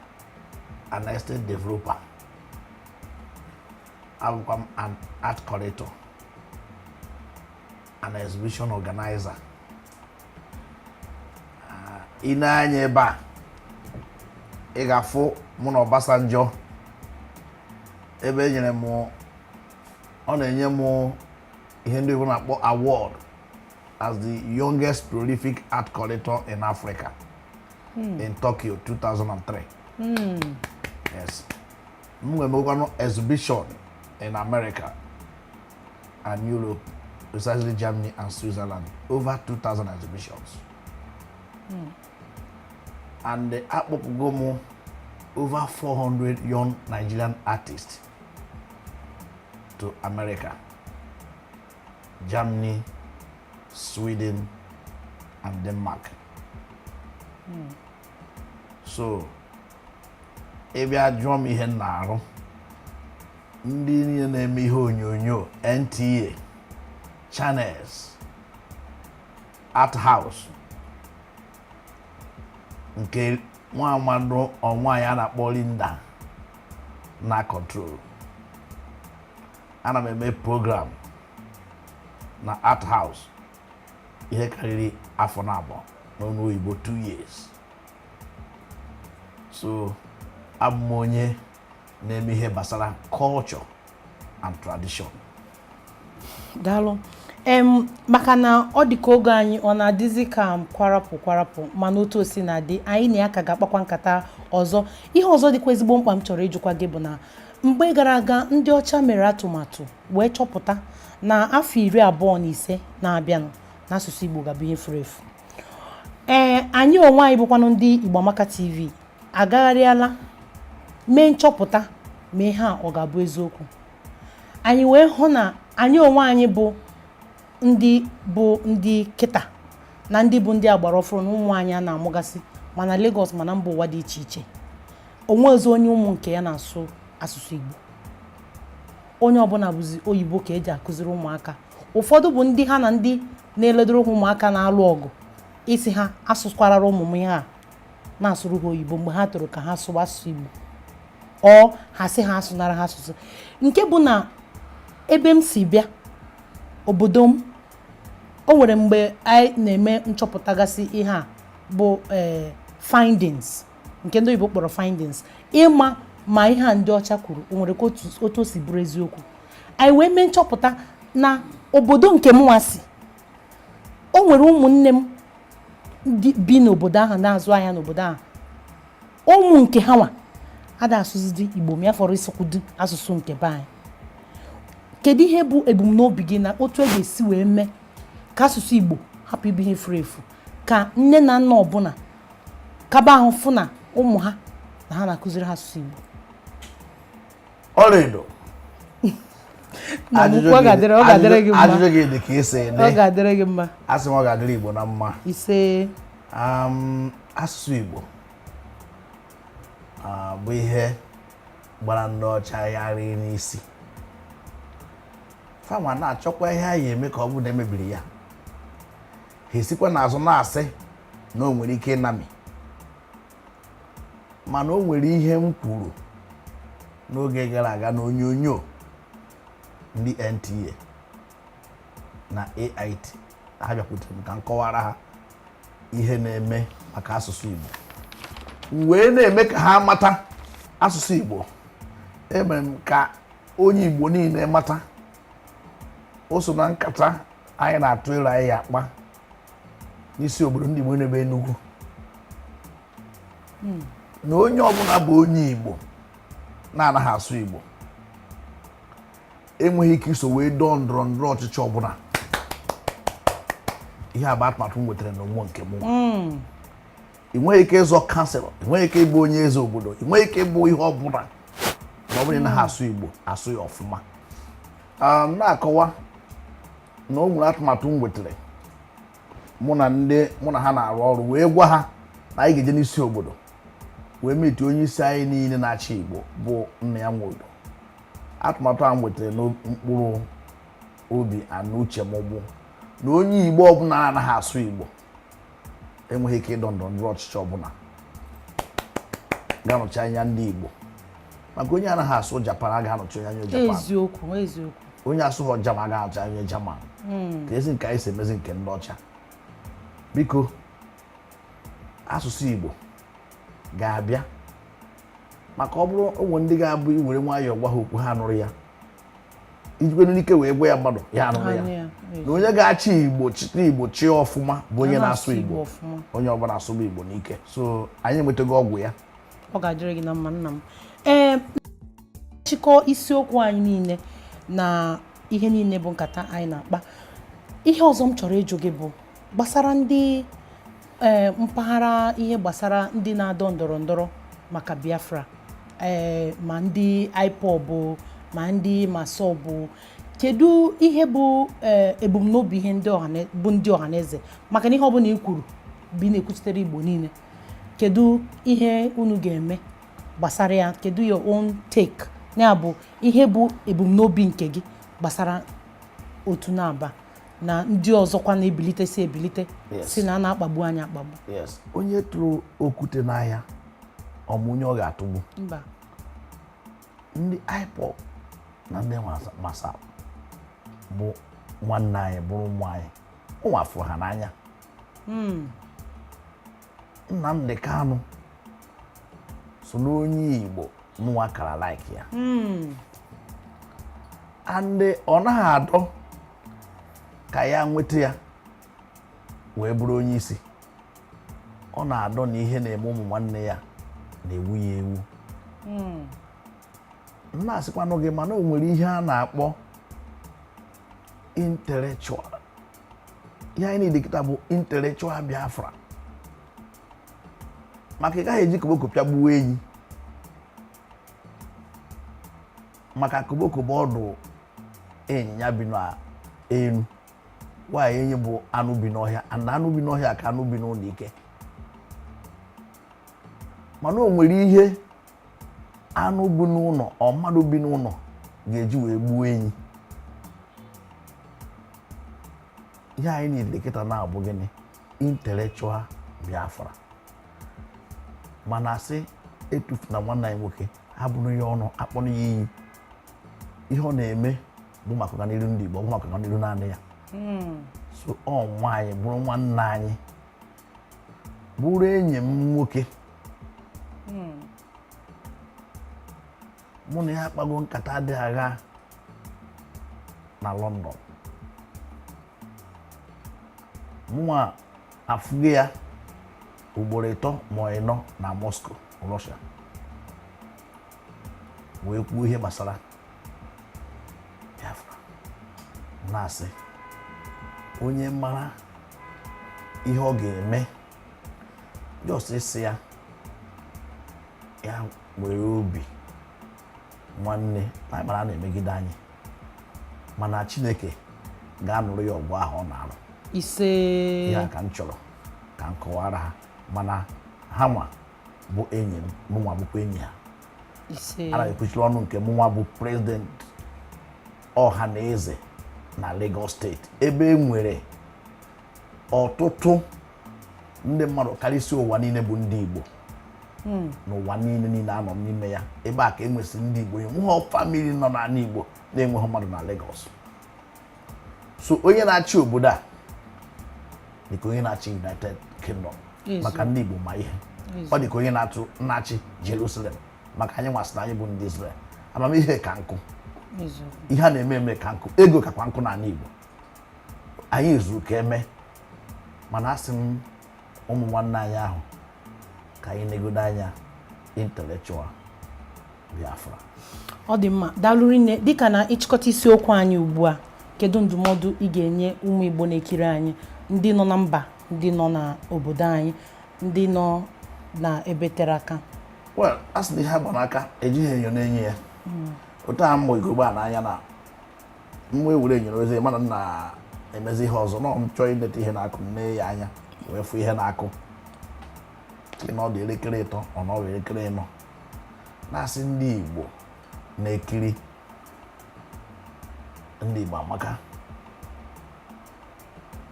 an estate developer. Abụkwa m an art curator, an exhibition organizer. Ah, ị na-anya ebe a, ị ga-afụ mụ na Obasanjo ebe e nyere m, ọ na-enye m ihe ndị oyibo na-akpọ award as the youngest prolific art collector in Africa in Tokyo 2003. Yes, m nwere mekwanụ exhibition in America and Europe, precisely Germany and Switzerland, over 2000 exhibitions, and akpọpụgo m over 400 young Nigerian artists to America, Germany, Sweden, and Denmark. So, ị bịa jụọ m ihe m na-arụ, ndị niile na-eme ihe onyonyo, NTA, Channels, Art House nke nwa amadụ nwaanyị a na-akpọ Linda na control. Ana m eme program na Art House ihe karịrị afọ 2 n'ọnụ oyibo, 2 years. So abụ m onye na-eme ihe gbasara culture and tradition. Daalụ. Maka na ọ dị ka oge anyị ọ na-adịzi ka kwarapụ kwarapụ, mana otu o si na-adị, anyị na ya ka ga-akpakwa nkata ọzọ. Ihe ọzọ dịkwa ezigbo mkpa m chọrọ ịjụkwa gị bụ na mgbe gara aga, ndị ọcha mere atụmatụ wee chọpụta na afọ 25 na-abịanụ, n'asụsụ Igbo ga-abụ ihe furu efu. Ee, anyị onwe anyị bụkwanụ ndị Igbo Amaka TV agagharịala mee nchọpụta ma ihe a ọ ga-abụ eziokwu. Anyị wee hụ na anyị onwe anyị bụ ndị bụ ndị kịta na ndị bụ ndị agbara ọfụrụ na ụmụ anyị a na-amụgasị mana Lagos, mana mba ụwa dị iche iche, onwezi onye ụmụ nke ya na-asụ asụsụ Igbo. Onye ọbụla bụzi oyibo ka eji akụziri ụmụaka. Ụfọdụ bụ ndị ha na ndị na-eledoro ha ụmụaka na-alụ ọgụ isi ha asụkwarara ụmụ m ihe a, na-asụrụ ha oyibo mgbe ha toro ka ha sụwa asụsụ Igbo, ọ ha sị ha asụnara ha asụsụ nke bụ na ebe m si bịa, obodo m. O nwere mgbe anyị na-eme nchọpụta gasị ihe a bụ findings, nke ndị oyibo kpọrọ findings, ịma ma ihe a ndị ọcha kwuru o nwere ka otu o si bụrụ eziokwu. Anyị wee mee nchọpụta na obodo nke m nwa si, o nwere ụmụnne m ndị bi n'obodo ahụ na-azụ ahịa n'obodo ahụ, ụmụ nke ha nwa ada asụzidi Igbo, ma ya fọrọ ịsụkwudu asụsụ nke be anyị. Kedu ihe bụ ebumnobi gị na otu e ga-esi wee mee ka asụsụ Igbo hapụ ịbụ ihe furu efu, ka nne na nna ọbụla kaba ahụ fụ na ụmụ ha na ha na-akụziri ha asụsụ Igbo? Ọlaedo. Na mkpu, ọ ga-adịrị gị mma. Ajụjụ gị dị ka esi Ọ dị. ga-adịrị gị mma. Asị m, ọ ga-adịrị Igbo na mma. Ise. Asụsụ Igbo bụ ihe gbara ndị ọcha gharịị n'isi. Fama na-achọkwa ihe a ga-eme ka ọ bụrụ na emebiri ya, ha esikwa n'azụ na-asị na o nwere ike ịnami. Mana o nwere ihe m kwuru n'oge gara aga n'onyonyo ndị NTA na AIT. Ha bịakwutere m ka m kọwara ha ihe na-eme maka asụsụ Igbo. M wee na-eme ka ha mata asụsụ Igbo. Emere m ka onye Igbo niile mata o so na nkata anyị na-atụ elu anyị ya akpa n'isi obodo ndị Igbo n'ebe Enugu, na onye ọbụla bụ onye Igbo na-anaghị asụ Igbo enweghị ike iso wee dọọ ndọrọ ndọrọ ọchịchị ọbụla. Ihe a bụ atụmatụ m nwetara n'onwe nke mụ. Ị nweghị ike ịzọ councillor, ị nweghị ike ịbụ onye eze obodo, ị nweghị ike ịbụ ihe ọbụla ma ọ bụrụ na ị naghị asụ Igbo, asụ ya ọfụma. Na-akọwa na o nwere atụmatụ m nwetara, mụ na ndị mụ na ha na-arụ ọrụ wee gwa ha na anyị ga-eje n'isi obodo wee meet onye isi anyị niile na-achị Igbo, bụ nna ya Nwodo. Atụmatụ a m nwetara na mkpụrụ obi ana uche m bụ na onye Igbo ọbụla anaghị asụ Igbo enweghị ike ịdọ ndọrọ ndọrọ ọchịchị ọbụla ga-anọchi anya ndị Igbo, maka onye anaghị asụ Japan agaghị anọchi anya Japan. Eziokwu, eziokwu. Onye asụghọ German agaghị anọchi anya German. Ka ezi nke anyị si emezi nke ndị ọcha. Biko, asụsụ Igbo ga-abịa, maka ọ bụrụ ụmụ ndị ga-abụ iwere nwayọọ gwa ha okwu, ha nụrụ ya. Ijikwe n'ike wee gwa ya mmadụ, ya anụrụ ya. Anụ ya. Na onye ga-achị Igbo, chịta Igbo chịa ọfụma bụ onye na-asụ Igbo. Ọfụma. Onye ọbụla asụba Igbo n'ike. So anyị enwetago ọgwụ ya. Ọ ga-adịrị gị na mma, nna m. Ee, chịkọ isiokwu anyị niile na ihe niile bụ nkata anyị na-akpa, ihe ọzọ m chọrọ ịjụ gị bụ gbasara ndị mpaghara, ihe gbasara ndị na-adọ ndọrọ ndọrọ maka Biafra, ma ndị IPOB, ma ndị MASSOB. Kedu ihe bụ ebumnobi ihe ndị ọha bụ ndị ọhaneze? Maka na ihe ọbụla i kwuru bụ ị na-ekwuchitere Igbo niile. Kedu ihe unu ga-eme gbasara ya? Kedu your own take, ya bụ ihe bụ ebumnobi nke gị gbasara otu na-aba Na ndị ọzọkwa na-ebilite si ebilite si na a na-akpagbu anyị akpagbu. Yes, onye tụrụ okwute n'ahịa, ọ ma onye ọ ga-atụgbu? Mba. Ndị IPOB na ndị MASSOB bụ nwanne anyị, bụrụ ụmụ anyị, ụmụ afụrụ ha n'anya. Nnamdi Kanu so n'onye Igbo mụnwa kara like ya, and ọ naghị adọ ka ya nweta ya wee bụrụ onye isi. Ọ na-adọ na ihe na-eme ụmụ nwanne ya na-ewu ya ewu. M na-asịkwanụ gị, mana o nwere ihe a na-akpọ intellectual. Ihe anyị niile kịta bụ intellectual Biafra, maka ị gaghị eji koboko pịagbuo enyi, maka koboko bụ ọdụ ịnyịnya bi n'elu nwaanyị, enyi bụ anụ bi n'ọhịa, and anụ bi n'ọhịa ka anụ bi n'ụlọ ike. Mana o nwere ihe anụ bi n'ụlọ, ọ mmadụ bi n'ụlọ ga-eji wee gbuo enyi. Ihe anyị niile kịta na-abụ gịnị? Intellectual Biafra. Mana asị etufuna nwanne anyị nwoke, abụrụ ya ọnụ, akpọrọ ya iyi. Ihe ọ na-eme bụ maka ọganiru ndị Igbo, ọ bụ maka ọganiru naanị ya. So ọ nwaanyị bụrụ nwanne anyị, bụrụ enyi m nwoke, mụ na ya akpago nkata dị agha na London. Mụnwa afụgo ya ugboro 3 ma 4 na Moscow, Russia, wee kwuo ihe gbasara Biafra. Na-asị onye mara ihe ọ ga-eme, just ịsị ya ya were obi nwanne na mara na-emegide anyị, mana Chineke ga-anụrụ ya ọgụ ahụ ọ na-alụ. Ise. Ihe a ka m chọrọ ka m kọwara ha, mana ha nwa bụ enyi m, mụnwa bụkwa enyi ha. Ise. Ana m ekwuchiri ọnụ nke mụnwa bụ president ọha na eze na Lagos Steeti, ebe e nwere ọtụtụ ndị mmadụ karịsịa ụwa niile bụ ndị Igbo. N'ụwa niile niile anọ n'ime ya, ebe a ka e nwesịrị ndị Igbo. Enweghị family nọ n'ala Igbo na-enweghị mmadụ na Lagos. So onye na-achị obodo a dịka onye na-achị United Kingdom, maka ndị Igbo ma ihe ọ dịka onye na-atụ na-achị Jerusalem, maka anyị nwasị na anyị bụ ndị Israel. Amamihe ka nkụ, ihe a na-eme eme ka nkụ, ego kakwa nkụ n'ala Igbo. Anyị zuru ka eme. Mana asị m ụmụ nwanne anyị ahụ ka anyị negodo anya intellectual Biafra. Ọ dị mma, daalụ rinne. Dịka na ịchịkọta isiokwu anyị ugbu a, kedu ndụmọdụ ị ga-enye ụmụ Igbo na-ekiri anyị, ndị nọ na mba, ndị nọ n'obodo anyị, ndị nọ na ebe tere aka? Well, a sị na ihe agba n'aka ejighị enyo na-enye ya. Otu a mmụ igogbe a n'anya na mmụ ewere enyo ozi, mana m na-emezi ihe ọzọ nọ, m chọọ ileta ihe na-akụ, m nee ya anya wee fụ ihe na-akụ. Sị na ọ dị elekere 3, ọ nọrọ elekere 4. Na-asị ndị Igbo na-ekiri Ndị Igbo Amaka,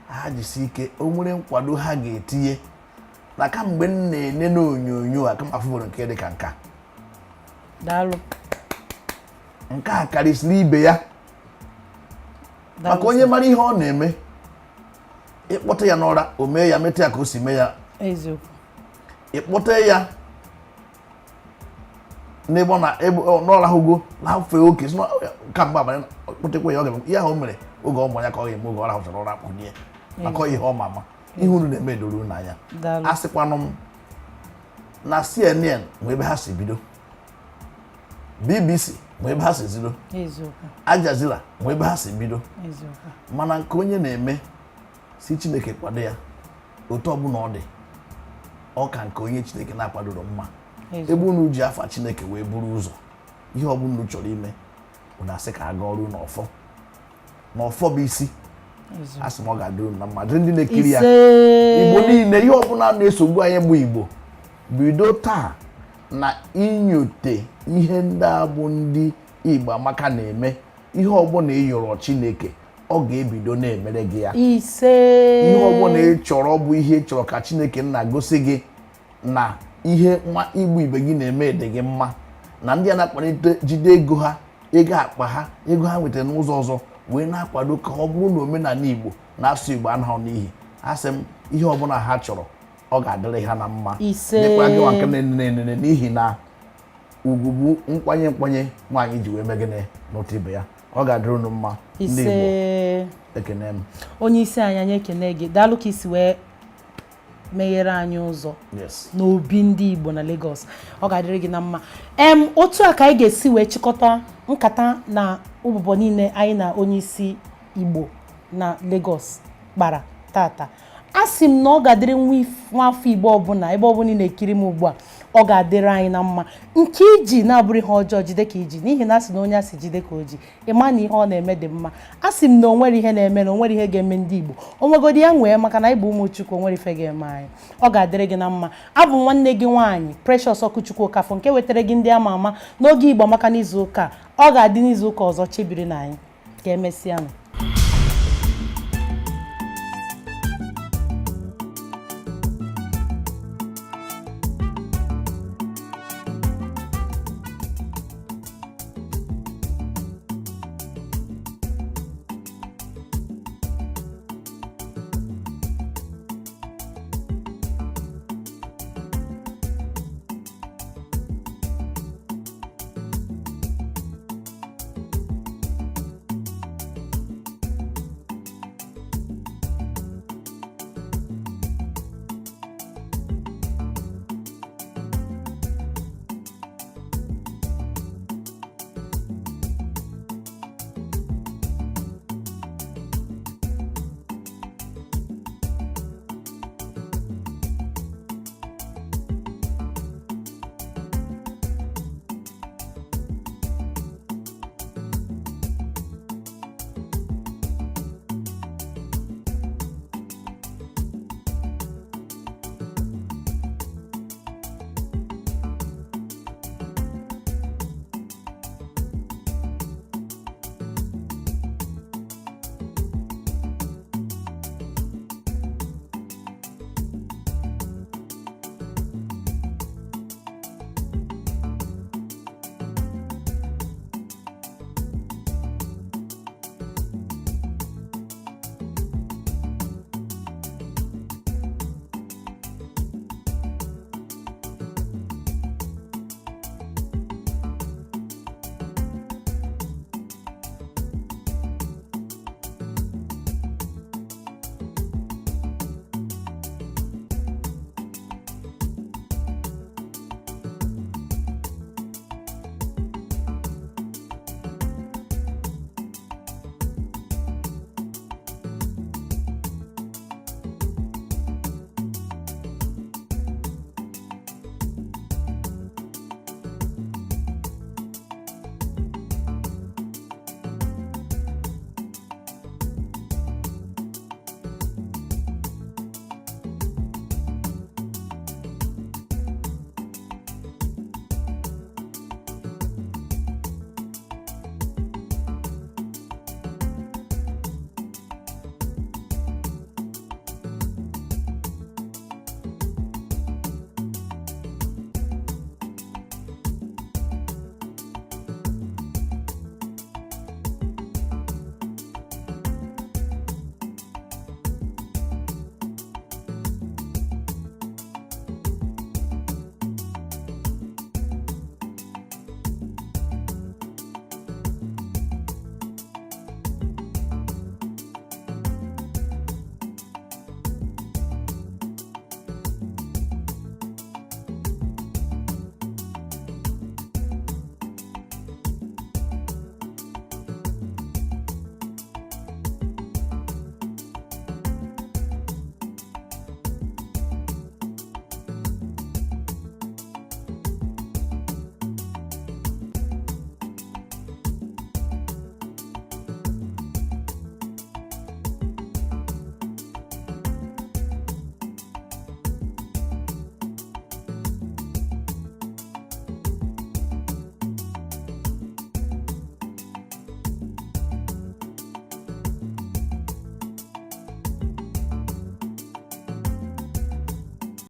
ha jisi ike. O nwere nkwado ha ga-etinye na kamgbe m na-ene n'onyonyo a, kama afụbụrụ nke dị ka nka. Daalụ. Nke a karịsịrị ibe ya, maka onye mara ihe ọ na-eme, ịkpọta ya n'ụra, o mee ya, meta ya ka o si mee ya. Ịkpọta ya n'ebe ọ na ebe ọ n'ọrahụgo lafee oke, si na kamgbe abalị kpọtekwa ya, ọ ga-eme ihe ahụ o mere oge ọ mụ ya ka ọ ga-eme oge ọ rahụchara ụra kpụnye, maka ọ ihe ọ ma ama. Ihe unu na-eme doro unu anya. Daalụ. A sịkwanụ m na CNN nwee ebe ha si bido, BBC nwee ebe ha si bido, Al Jazeera nwee ebe ha si bido. Mana nke onye na-eme, si Chineke kwado ya, otu ọbụla ọ dị, ọ ka nke onye Chineke na-akwadoro mma. Ebe unu ji afa Chineke wee buru ụzọ, ihe ọbụla unu chọrọ ime, unu asị ka a gaa ọrụ n'ọfọ, n'ọfọ bụ isi. Asị m ọ ga-adị unu na mma, dịrị ndị na-ekiri ya. Ise. Igbo niile, ihe ọbụla na-esogbu anyị bụ Igbo, bido taa na inyote ihe ndị a bụ ndị Igbo Amaka na-eme. Ihe ọbụla ị yọrọ Chineke, Ọ ga-ebido na-emere gị ya. Ise. Ihe ọbụla ị chọrọ bụ ihe ị chọrọ ka Chineke nna gosi gị na ihe nwa Igbo ibe gị na-eme dị gị mma, na ndị a na-akpalite jide ego ha, ego akpa ha, ego ha nwetara n'ụzọ ọzọ wee na-akwado ka ọ bụrụ na omenala Igbo na asụsụ Igbo anaghị n'ihi. Asị m, ihe ọbụla ha chọrọ, ọ ga-adịrị ha na mma. Ise. Dịkwa gị nwa nke na-enene enene, n'ihi na ugwu bụ nkwanye nkwanye nwaanyị ji wee mee gịnị n'ụtụ ibe ya. Ọ ga-adịrị unu mma, ndị Igbo. Ise. Ekene m. Onye isi anyị, anyị ekene gị. Daalụ ka isi wee meghere anyị ụzọ n'obi ndị Igbo na Lagos. Ọ ga-adịrị gị na mma. Em, otu a ka anyị ga-esi wee chịkọta nkata na ụbụbọ niile anyị na onye isi Igbo na Lagos kpara tata. A sị m na ọ ga-adịrị nwa afọ Igbo ọbụla, ebe ọbụla ị na-ekiri m ugbu a, ọ ga-adịrị anyị na mma. Nke iji na-abụrụ ihe ọjọọ, jide ka iji, n'ihi na a sị na onye a sị jide ka o ji, ịma na ihe ọ na-eme dị mma. A sị m na o nwere ihe na-eme, na o nwere ihe ga-eme ndị Igbo. O nwegodi ya nwee, maka na anyị bụ ụmụ Chukwu, o nwere ife ga-eme anyị. Ọ ga-adịrị gị na mma. Abụ m nwanne gị nwaanyị, Precious Ọkụchukwu Okafọ, nke wetara gị ndị ama ama n'oge Igbo Amaka n'izu ụka a. Ọ ga-adị n'izu ụka ọzọ. Chebiri na anyị ka emesịanụ.